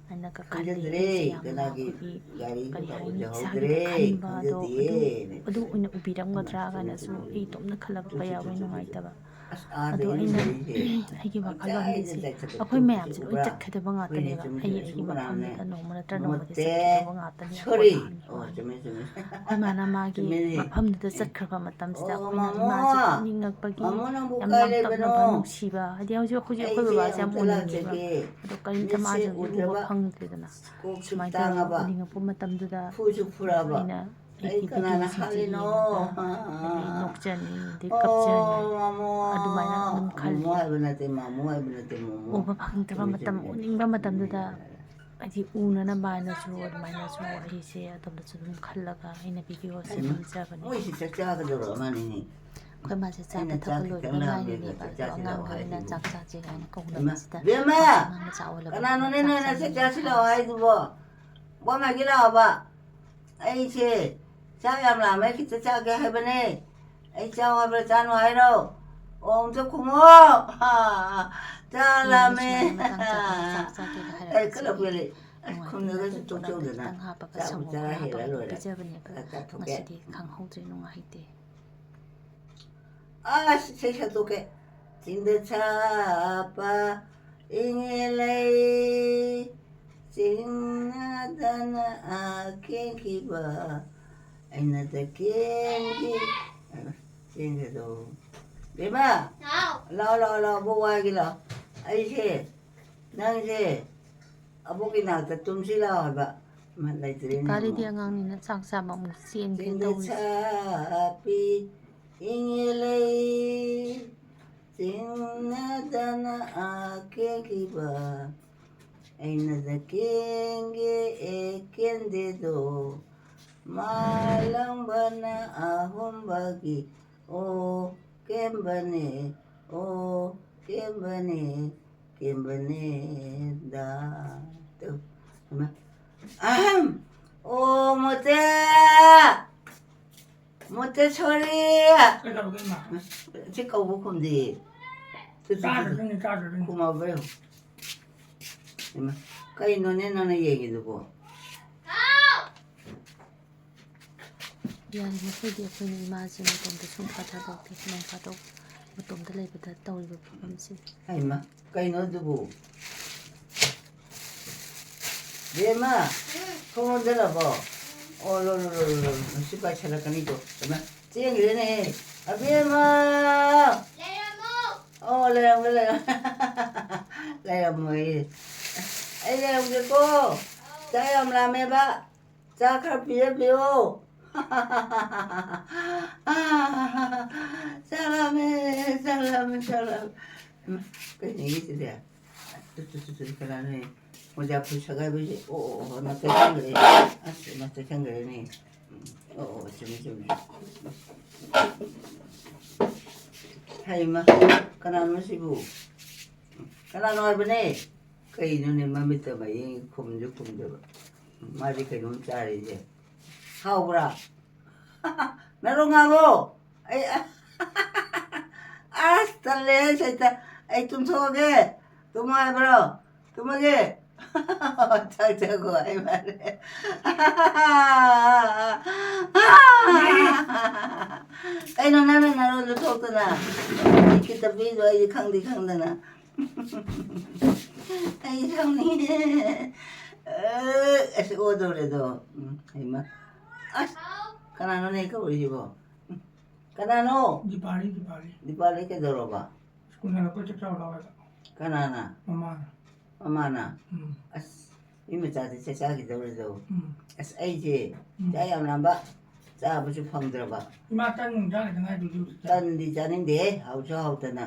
ꯍꯥꯏꯅꯒ ꯈꯜꯂꯦ꯫ ꯈꯪꯖꯗ꯭ꯔꯦ, ꯑꯩꯁꯦ ꯌꯥꯝꯅ ꯀꯅꯥꯒꯤ ꯑꯩꯈꯣꯏꯒꯤ ꯒꯥꯔꯤꯅꯣ ꯀꯔꯤ ꯍꯥꯏꯅꯤ, ꯎꯖꯍꯧꯗ꯭ꯔꯦ, ꯏꯁꯥꯒꯤꯗ ꯈꯟꯕꯗꯣ ꯑꯗꯨ, ꯈꯪꯖꯗꯤꯌꯦ꯫ ꯑꯗꯨ ꯑꯣꯏꯅ ꯎꯕꯤꯔꯝꯒꯗ꯭ꯔꯥ ꯀꯥꯏꯅꯁꯨ ꯑꯩ ꯏꯇꯣꯝꯇ ꯈꯜꯂꯛꯄ ꯌꯥꯎꯋꯦ, ꯅꯨꯡꯉꯥꯏꯇꯕ꯫ ꯑꯁ, ꯑꯥꯗ ꯑꯗꯣ ꯏꯔꯨ ꯑꯩꯅ ꯂꯩꯔꯤꯁꯦ꯫ ꯑꯩꯒꯤ ꯄꯪꯆꯥꯏꯗ ꯋꯥꯈꯜꯂꯣꯟꯗꯗꯤ ꯁꯤ, ꯆꯥꯏꯊꯠꯄ ꯑꯩꯈꯣꯏ ꯇꯧꯕꯁꯦ ꯃꯌꯥꯝꯁꯦ ꯂꯣꯏ ꯎꯕ꯭ꯔꯥ? ꯆꯠꯀꯗꯕ ꯉꯥꯛꯇꯅꯦꯕ꯫ ꯑꯩꯈꯣꯏꯅ ꯆꯨꯝ ꯑꯩ ꯆꯨꯝ ꯑꯩꯒꯤ ꯁꯨꯝ ꯃꯅꯥꯝꯅꯦ꯫ ꯃꯐꯝꯗꯨꯗ ꯅꯣꯡꯃ ꯅꯠꯇ꯭ꯔ ꯅꯣꯡꯃꯗꯤ ꯅꯣꯠꯇꯦ꯫ ꯆꯠꯀꯗꯕ ꯉꯥꯛꯇꯅꯦ꯫ ꯁꯣꯔꯤ꯫ ꯑꯩꯈꯣꯏ ꯍꯥꯟꯅ ꯑꯣ, ꯆꯨꯝꯃꯦ, ꯆꯨꯝꯃꯦ, ꯆꯨꯝꯃꯦ꯫ ꯑꯩꯈꯣꯏ ꯃꯥꯅ ꯃꯥꯒꯤ ꯆꯨꯝꯃꯦꯅꯦ꯫ ꯃꯐꯝꯗꯨꯗ ꯆꯠꯈ꯭ꯔꯕ ꯃꯇꯝꯁꯤꯗ ꯑꯣ, ꯑꯩꯈꯣꯏꯅ ꯃꯥꯃꯣ꯫ ꯏꯃꯥꯁꯦ ꯄꯨꯛꯅꯤꯡꯉꯛꯄꯒꯤ ꯃꯥꯃꯣ, ꯅꯪꯕꯨ ꯌꯥꯝ ꯀꯥꯏ ꯂꯥꯡꯇꯛꯅꯕ, ꯂꯩꯕꯅꯣ? ꯅꯨꯡꯁꯤꯕ, ꯍꯥꯏꯗꯤ ꯍꯧꯖꯤꯛ ꯑꯩꯈꯣꯏꯁꯦ ꯑꯩꯈꯣꯏꯁꯦ ꯑꯩꯈꯣꯏ ꯑꯩꯁꯦ ꯕꯕꯥꯁꯦ ꯌꯥꯝ ꯑꯃꯨꯛꯇ ꯎꯅꯤꯡꯉꯦꯕ꯫ ꯂꯥꯛꯆꯒꯦ꯫ ꯑꯗꯣ ꯀꯔꯤꯝꯇ ꯃꯤꯠꯁꯦ ꯃꯥꯁꯦ ꯍꯧꯖꯤꯛ ꯎꯕ ꯎꯗ꯭ꯔꯕ꯫ ꯐꯪꯗ꯭ꯔꯦꯗꯅ꯫ ꯀꯣꯛꯁꯨ ꯁꯨꯃꯥꯏꯅ ꯇꯧꯔꯒ ꯇꯥꯡꯉꯕ꯫ ꯎꯅꯤꯡꯉꯛꯄ ꯃꯇꯝꯗꯨꯗ ꯐꯨꯁꯨ ꯐꯨꯔꯕ꯫ ꯑꯩꯅ ꯑꯩ ꯑꯩꯒꯤ ꯀꯅꯥꯅ ꯚꯤꯗꯤꯑꯣꯁꯤꯡꯁꯦ ꯍꯥꯠꯂꯤꯅꯣ? ꯌꯦꯡꯉꯒ ꯑꯥ, ꯑꯥ, ꯑꯗꯒꯤ ꯑꯥ꯫ ꯅꯣꯛꯆꯅꯤ, ꯑꯗꯩ ꯑꯣ, ꯀꯞꯆꯅꯤ꯫ ꯃꯥꯃꯣ꯫ ꯑꯗꯨꯃꯥꯏꯅ ꯑꯗꯨꯝ ꯃꯥꯃꯣ ꯈꯜꯂꯤ꯫ ꯍꯥꯏꯕ ꯅꯠꯇꯦ, ꯃꯥꯃꯣ ꯍꯥꯏꯕ ꯅꯠꯇꯦ, ꯃꯥꯃꯣ꯫ ꯎꯕ ꯐꯪꯗ꯭ꯔꯕ ꯆꯨꯝꯃꯤ, ꯃꯇꯝ, ꯆꯨꯝꯃꯤ, ꯆꯨꯝꯃꯤ꯫ ꯎꯅꯤꯡꯕ ꯃꯇꯝꯗꯨꯗ ꯌꯥꯔꯦ, ꯌꯥꯔꯦ꯫ ꯍꯥꯏꯗꯤ ꯎꯅꯅꯕ ꯍꯥꯏꯅꯁꯨ ꯑꯗꯨꯃꯥꯏꯅꯁꯨ ꯑꯩꯁꯦ ꯑꯗꯣꯝꯗꯁꯨ ꯑꯗꯨꯝ ꯈꯜꯂꯒ ꯑꯩꯅ ꯚꯤꯗꯤꯑꯣꯁꯦ ꯍꯩꯃ, ꯅꯝꯖꯕꯅꯦ꯫ ꯃꯣꯏꯁꯤ ꯆꯥꯛ ꯆꯥꯒꯗꯧꯔ ꯃꯥꯜꯂꯦꯅꯦ꯫ ꯑꯩꯈꯣꯏ ꯃꯥꯁꯦ ꯆꯥꯕ ꯑꯩꯅ ꯊꯛꯄ ꯆꯥꯛ ꯂꯣꯏꯕꯗ ꯈꯤꯇꯪ ꯂꯥꯝꯃꯦꯕ, ꯉꯥꯏꯔꯤꯅꯦꯕ꯫ ꯆꯥꯛ ꯑꯗꯣ ꯆꯥꯁꯤ ꯂꯥꯛꯑꯣ ꯑꯉꯥꯡꯈꯩꯅ ꯍꯥꯏꯁꯤꯕꯨ꯫ ꯆꯥꯛ ꯆꯥꯁꯦ ꯀꯥꯏꯅ ꯍꯩꯃ, ꯀꯧꯅꯕꯁꯤꯗ ꯕꯦꯝꯃ! ꯃꯥꯁꯦ ꯑꯉꯥꯡ ꯃꯆꯥ ꯑꯣꯜꯂꯕꯅꯤꯅ ꯀꯅꯥꯅꯣꯅꯦ ꯆꯥꯛ ꯅꯣꯏꯅ ꯆꯥꯛ ꯆꯥꯅꯤꯡꯉꯦꯅ ꯆꯥꯁꯤ ꯂꯥꯛꯑꯣ ꯍꯥꯏꯕꯁꯦ꯫ ꯍꯥꯏꯗꯨꯕꯣ? ꯋꯥ ꯃꯥꯏꯒꯤ ꯂꯥꯛꯑꯣꯕ꯫ ꯑꯩꯁꯦ ꯆꯥꯛ ꯌꯥꯝ ꯂꯥꯝꯃꯦ, ꯈꯤꯇ ꯆꯥꯒꯦ ꯍꯥꯏꯕꯅꯦ꯫ ꯑꯩ ꯆꯥꯎ ꯍꯥꯏꯕ꯭ꯔꯥ ꯆꯥꯅꯨ ꯍꯥꯏꯔꯣ? ꯑꯣ, ꯑꯝꯇ ꯈꯨꯝꯃꯣ꯫ ꯆꯥꯛ ꯃꯤꯅ ꯂꯥꯝꯃꯦ꯫ ꯁꯨꯃꯥꯏꯅ ꯃꯇꯥꯡ ꯆꯥꯗꯅ ꯆꯥꯛ ꯆꯥꯒꯦꯒ ꯍꯥꯏꯔꯛꯄꯁꯤꯗꯤ ꯑꯩ ꯀꯂꯞ ꯄꯦꯜꯂꯦ꯫ ꯑꯁ, ꯅꯨꯡꯉꯥꯏꯇꯦ꯫ ꯈꯨꯝꯅꯒꯁꯨ ꯑꯗꯨ ꯇꯣꯛꯆꯧꯗꯅ꯫ ꯈꯤꯇꯪ ꯍꯥꯞꯄꯒ ꯆꯥꯛꯄꯨ ꯁꯪꯒꯣꯝ ꯆꯔꯥ ꯈꯔ ꯍꯦꯜꯂ ꯍꯥꯞꯄꯒ ꯂꯣꯏꯔꯦ꯫ ꯄꯤꯖꯕꯅꯦꯕ꯫ ꯆꯥꯛ ꯆꯥꯊꯣꯛꯀꯦ꯫ ꯉꯁꯤꯗꯤ ꯈꯪꯍꯧꯗ꯭ꯔꯦ, ꯅꯨꯡꯉꯥꯏꯇꯦ꯫ ꯑꯁ, ꯏꯁꯩ ꯁꯛꯇꯣꯛꯀꯦ꯫ ꯆꯤꯡꯗ ꯁꯥꯠꯄ ꯏꯪꯉꯦ ꯂꯩ, ꯆꯤꯡꯅꯗꯅ ꯑꯥ ꯀꯦꯟꯈꯤꯕ, ꯑꯩꯅꯗ ꯀꯦꯟꯈꯤ-, ꯀꯦꯟꯈꯤꯗꯣ꯫ ꯕꯦꯝꯃ, ꯍꯥꯎ꯫ ꯂꯥꯎ, ꯂꯥꯎ, ꯂꯥꯎ, ꯑꯕꯣꯛ ꯋꯥꯏꯒꯤ ꯂꯥꯎ꯫ ꯑꯩꯁꯦ, ꯅꯪꯁꯦ, ꯑꯕꯣꯛꯀꯤ ꯅꯥꯛꯇ ꯇꯨꯝꯁꯤ ꯂꯥꯎ ꯍꯥꯏꯕ꯫ ꯏꯃꯥ, ꯂꯩꯇ꯭ꯔꯦꯅꯦ ꯀꯥꯂꯤꯗꯤ ꯑꯃꯨꯛ꯫ ꯑꯉꯥꯡꯅꯤꯅ ꯆꯥꯛ ꯆꯥꯕ ꯑꯃꯨꯛ ꯆꯦꯟꯈ꯭ꯔꯦ ꯆꯤꯡꯗ ꯇꯧꯔꯤꯁꯦ꯫ ꯁꯥꯠꯄꯤ ꯏꯪꯉꯦ ꯂꯩ, ꯆꯤꯡꯅꯗꯅ ꯑꯥ ꯀꯦꯟꯈꯤꯕ, ꯑꯩꯅꯗ ꯀꯦꯡꯒꯦ ꯑꯦ ꯀꯦꯟꯗꯦꯗꯣ, ꯃꯥꯂꯪꯕꯅ ꯑꯍꯨꯝꯕꯒꯤ ꯑꯣ ꯀꯦꯝꯕꯅꯦ, ꯑꯣ ꯀꯦꯝꯕꯅꯦ, ꯀꯦꯝꯕꯅꯦ ꯗꯥ꯫ ꯇꯨ, ꯍꯩꯃꯥ꯫ ꯑꯍꯝ! ꯑꯣ, ꯃꯣꯇꯦ! ꯃꯣꯇꯦꯁꯣꯔꯤ! ꯀꯩꯗꯧꯔꯒꯦ, ꯏꯃꯥ? ꯁꯤ ꯀꯧꯕ ꯈꯨꯝꯗꯦ꯫ ꯇꯨ, ꯇꯨ, ꯇꯨ, ꯇꯨ꯫ ꯆꯥꯗ꯭ꯔꯁꯨꯅꯦ, ꯆꯥꯗ꯭ꯔꯁꯨꯅꯦ꯫ ꯈꯨꯝꯃꯕ꯭ꯔꯥ ꯌꯦꯡꯉꯨ꯫ ꯏꯃꯥ, ꯀꯩꯅꯣꯅꯦ ꯅꯪꯅ ꯌꯦꯡꯉꯤꯗꯨꯕꯣ? ꯌꯥꯔꯤꯃꯈꯩꯗꯤ ꯑꯩꯈꯣꯏꯅ ꯏꯃꯥꯁꯦ ꯃꯇꯣꯝꯇ ꯁꯨꯡꯊꯥ ꯊꯥꯗꯣꯛꯇꯦ꯫ ꯅꯣꯡ ꯐꯥꯗꯣꯛ ꯃꯇꯣꯝꯇ ꯂꯩꯕꯗ ꯇꯧꯔꯤꯕ ꯐꯤꯕꯝꯁꯤꯅꯤ꯫ ꯍꯩꯃꯥ, ꯀꯩꯅꯣ ꯑꯗꯨꯕꯨ? ꯕꯦꯝꯃ, ꯊꯣꯡ ꯂꯣꯟꯖꯜꯂꯕꯣ? ꯑꯣ, ꯂꯣ, ꯂꯣ, ꯂꯣ, ꯂꯣ, ꯂꯣ, ꯂꯣ, ꯁꯤ ꯄꯥꯏꯁꯜꯂꯛꯀꯅꯤꯀꯣ꯫ ꯍꯩꯃꯥ, ꯆꯦꯟꯈ꯭ꯔꯦꯅꯦ꯫ ꯑꯕꯦꯝꯃ! ꯂꯩꯔꯝꯃꯣ! ꯑꯣ, ꯂꯩꯔꯝꯃꯣ, ꯂꯩꯔꯝꯃꯣ꯫ ꯂꯩꯔꯝꯃꯣꯌꯦ꯫ ꯑꯩ ꯂꯩꯔꯝꯒꯦꯀꯣ꯫ ꯆꯥꯛ ꯌꯥꯝ ꯂꯥꯝꯃꯦꯕ꯫ ꯆꯥꯛ ꯈꯔ ꯄꯤꯖꯕꯤꯌꯣ꯫ ꯆꯥꯛ ꯂꯥꯝꯃꯦ, ꯆꯥꯛ ꯂꯥꯝꯃꯦ, ꯆꯥꯛ ꯂꯥꯝꯃꯦ꯫ ꯍꯩꯃꯥ, ꯀꯩꯅꯣꯒꯤꯁꯤꯗꯤ? ꯇꯨ, ꯇꯨ, ꯇꯨ, ꯇꯨ, ꯀꯅꯥꯅꯣ? ꯃꯣꯖꯥ ꯐꯨꯔꯤꯠ ꯁꯦꯒꯥꯏꯕꯁꯦ꯫ ꯑꯣ, ꯑꯣ, ꯑꯣ, ꯅꯥꯇꯩ ꯆꯪꯈ꯭ꯔꯦ꯫ ꯑꯁ, ꯅꯥꯇꯩ ꯆꯪꯈ꯭ꯔꯦꯅꯦ꯫ ꯎꯝ, ꯑꯣ, ꯑꯣ, ꯆꯨꯝꯃꯤ, ꯆꯨꯝꯃꯤ꯫ ꯍꯩꯃꯥ, ꯀꯅꯥꯅꯣ ꯁꯤꯕꯨ? ꯀꯅꯥꯅꯣ ꯍꯥꯏꯕꯅꯦ? ꯀꯩꯅꯣꯅꯦ, ꯃꯃꯤꯠꯇ ꯃꯌꯦꯡ ꯈꯨꯝꯁꯨ ꯈꯨꯝꯗꯕ꯫ ꯃꯥꯗꯤ ꯀꯩꯅꯣꯝ ꯆꯥꯔꯤꯁꯦ꯫ ꯍꯥꯎꯕ꯭ꯔꯥ? ꯅꯔꯣ ꯉꯥꯂꯣ? ꯑꯩ, ꯑꯁ, ꯇꯜꯂꯦꯍꯦ, ꯁꯩꯇ꯫ ꯑꯩ ꯇꯨꯝꯊꯣꯛꯑꯒꯦ꯫ ꯇꯨꯝꯃꯣ ꯍꯥꯏꯕ꯭ꯔꯣ? ꯇꯨꯝꯃꯒꯦ꯫ ꯆꯥꯛ ꯆꯥꯈꯣ ꯍꯥꯏ ꯃꯥꯜꯂꯦ꯫ ꯀꯩꯅꯣ ꯅꯪꯅ ꯅꯔꯣꯟꯗꯣ ꯊꯣꯛꯇꯅ? ꯈꯤꯇ ꯄꯤꯗꯣ ꯑꯩꯗꯤ ꯈꯪꯗꯤ ꯈꯪꯗꯅ꯫ ꯑꯩ ꯁꯥꯎꯅꯤꯡꯉꯦ꯫ ꯑꯦ, ꯑꯁ, ꯑꯣꯗꯧꯔꯦꯗꯣ꯫ ꯎꯝ, ꯍꯩꯃꯥ꯫ ꯑꯁ, ꯀꯅꯥꯅꯣꯅꯦ ꯀꯧꯔꯤꯁꯤꯕꯣ? ꯎꯝ, ꯀꯅꯥꯅꯣ? ꯗꯤꯄꯥꯂꯤ, ꯗꯤꯄꯥꯂꯤ꯫ ꯗꯤꯄꯥꯂꯤ ꯀꯩꯗꯧꯔꯕ? ꯁ꯭ꯀꯨꯜ ꯍꯜꯂꯛꯄꯩ ꯆꯥꯛ ꯆꯥꯔꯨ ꯂꯥꯎ ꯍꯥꯏꯕ꯫ ꯀꯅꯥꯅ? ꯃꯃꯥꯅ꯫ ꯃꯃꯥꯅ? ꯎꯝ꯫ ꯑꯁ, ꯃꯤ ꯃꯆꯥꯗꯤ ꯆꯥꯛ ꯆꯥꯈꯤꯗꯧꯔꯦꯗꯣ꯫ ꯎꯝ꯫ ꯑꯁ, ꯑꯩꯁꯦ ꯎꯝ꯫ ꯆꯥꯛ ꯌꯥꯝ ꯂꯥꯝꯕ, ꯆꯥꯕꯁꯨ ꯐꯪꯗ꯭ꯔꯕ꯫ ꯏꯃꯥ, ꯇꯟ ꯅꯨꯡ ꯆꯥꯈꯤꯗ ꯉꯥꯏꯗꯨꯗꯤ ꯍꯧꯖꯤꯛꯇ꯫ ꯇꯟꯗꯤ ꯆꯥꯅꯤꯡꯗꯦꯍꯦ, ꯍꯥꯎꯁꯨ ꯍꯥꯎꯇꯅ꯫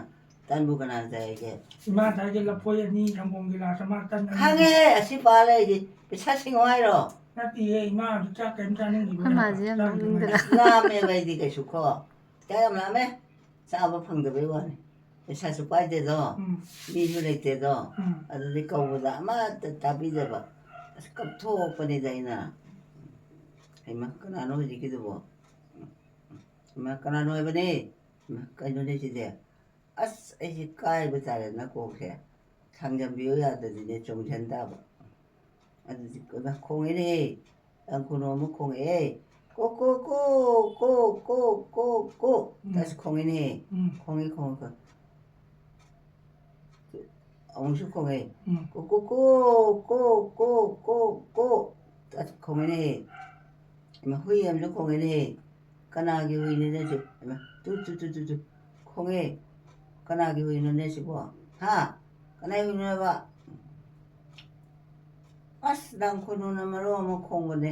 ꯇꯟꯕꯨ ꯀꯅꯥꯅ ꯆꯥꯏ ꯍꯥꯏꯒꯦ? ꯏꯃꯥ ꯉꯁꯥꯏꯒꯤ ꯂꯐꯣꯏ ꯑꯅꯤ, ꯁꯪꯒꯣꯝꯒꯤ ꯒꯤꯂꯥꯁ ꯑꯃ, ꯇꯟ ꯑꯅꯤ꯫ ꯈꯪꯉꯦꯍꯦ, ꯑꯁꯤ ꯄꯥ ꯂꯩꯔꯗꯤ ꯄꯩꯁꯥ ꯁꯤꯡꯉꯣ ꯍꯥꯏꯔꯣ? ꯅꯠꯇꯤꯌꯦ, ꯏꯃꯥ ꯑꯗꯨ ꯆꯥꯛ ꯀꯩꯝ ꯆꯥꯅꯤꯡꯗꯦ꯫ ꯑꯩꯈꯣꯏ ꯃꯥꯁꯦ ꯌꯥꯝ ꯅꯣꯛꯅꯤꯡꯗꯅ꯫ ꯂꯥꯝꯃꯦꯕ ꯑꯩꯗꯤ ꯀꯩꯁꯨ ꯀꯣ꯫ ꯆꯥꯛ ꯌꯥꯝ ꯂꯥꯝꯃꯦ꯫ ꯆꯥꯕ ꯐꯪꯗꯕꯩ ꯋꯥꯅꯤ꯫ ꯄꯩꯁꯥꯁꯨ ꯄꯥꯏꯗꯦꯗꯣ꯫ ꯎꯝ, ꯃꯤꯁꯨ ꯂꯩꯇꯦꯗꯣ꯫ ꯎꯝ꯫ ꯑꯗꯨꯗꯤ ꯀꯧꯕꯗ ꯑꯃꯠꯇ ꯇꯥꯕꯤꯗꯕ꯫ ꯑꯁ, ꯀꯞꯊꯣꯛꯄꯅꯤꯗ ꯑꯩꯅ꯫ ꯍꯩꯃꯥ, ꯀꯅꯥꯅꯣ ꯍꯧꯖꯤꯛꯀꯤꯗꯨꯕꯣ? ꯍꯩꯃꯥ, ꯀꯅꯥꯅꯣ ꯍꯥꯏꯕꯅꯦ? ꯍꯩꯃꯥ, ꯀꯩꯅꯣꯅꯦ ꯁꯤꯗꯤ? ꯑꯁ, ꯑꯩꯁꯦ ꯀꯥꯏꯕ ꯇꯥꯔꯦ ꯅꯀꯣꯛꯁꯦ꯫ ꯊꯥꯡꯖꯟꯕꯤꯌꯨ ꯌꯥꯗꯗꯤꯅꯦ ꯆꯣꯡꯁꯤꯟ ꯇꯥꯕ꯫ ꯑꯗꯨꯗꯤ ꯀꯩꯅꯣ ꯈꯣꯡꯉꯦꯅꯦ꯫ ꯇꯥꯡꯈꯨꯜ ꯑꯃ ꯈꯣꯡꯉꯛꯑꯦ꯫ ꯀꯣ, ꯀꯣ, ꯀꯣ, ꯀꯣ, ꯀꯣ, ꯀꯣ, ꯀꯣ꯫ ꯎꯝ꯫ ꯑꯁ, ꯈꯣꯡꯉꯦꯅꯦ꯫ ꯎꯝ, ꯈꯣꯡꯉꯦ, ꯈꯣꯡꯉꯦ, ꯈꯣꯡꯉꯦ꯫ ꯑꯃꯨꯛꯁꯨ ꯈꯣꯡꯉꯦ꯫ ꯎꯝ꯫ ꯀꯣ, ꯀꯣ, ꯀꯣ, ꯀꯣ, ꯀꯣ, ꯀꯣ, ꯀꯣ꯫ ꯑꯁ, ꯈꯣꯡꯉꯦꯅꯦ꯫ ꯏꯃꯥ, ꯍꯨꯏ ꯑꯃꯁꯨ ꯈꯣꯡꯉꯦꯅꯦ꯫ ꯀꯅꯥꯒꯤ ꯍꯨꯏꯅꯣꯅꯦ ꯁꯤ? ꯏꯃꯥ, ꯇꯨ, ꯇꯨ, ꯇꯨ, ꯇꯨ, ꯇꯨ꯫ ꯈꯣꯡꯉꯦ꯫ ꯀꯅꯥꯒꯤ ꯍꯨꯏꯅꯣꯅꯦ ꯁꯤꯕꯣ? ꯍꯥ? ꯀꯅꯥꯒꯤ ꯍꯨꯏꯅꯣ ꯍꯥꯏꯕ? ꯑꯁ, ꯇꯥꯡꯈꯨꯜꯅ ꯃꯔꯣꯟ ꯑꯃ ꯈꯣꯡꯕꯅꯦ꯫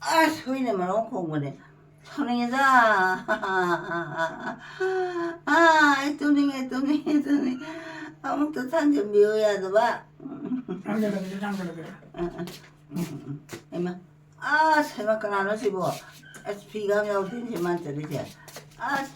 ꯑꯁ, ꯍꯨꯏꯅ ꯃꯔꯣꯟ ꯈꯣꯡꯕꯅꯦ꯫ ꯁꯥꯎꯅꯤꯡꯉꯦꯗ꯫ ꯑꯥ, ꯑꯩ ꯇꯨꯝꯅꯤꯡꯉꯦ, ꯇꯨꯝꯅꯤꯡꯉꯦ, ꯇꯨꯝꯅꯤꯡꯉꯦ꯫ ꯑꯃꯨꯛꯇ ꯊꯥꯡꯖꯟꯕꯤꯌꯨ ꯌꯥꯗꯕ꯫ ꯊꯥꯡꯖꯜꯂꯒꯦ, ꯊꯥꯡꯖꯜꯂꯒꯦ꯫ ꯍꯩꯃꯥ, ꯑꯁ, ꯍꯩꯃꯥ, ꯀꯅꯥꯅꯣ ꯁꯤꯕꯣ? ꯑꯁ, ꯐꯤꯒ ꯑꯝ ꯌꯥꯎꯗꯦꯅꯦ ꯃꯥꯅ ꯆꯠꯂꯤꯁꯦ꯫ ꯑꯁ,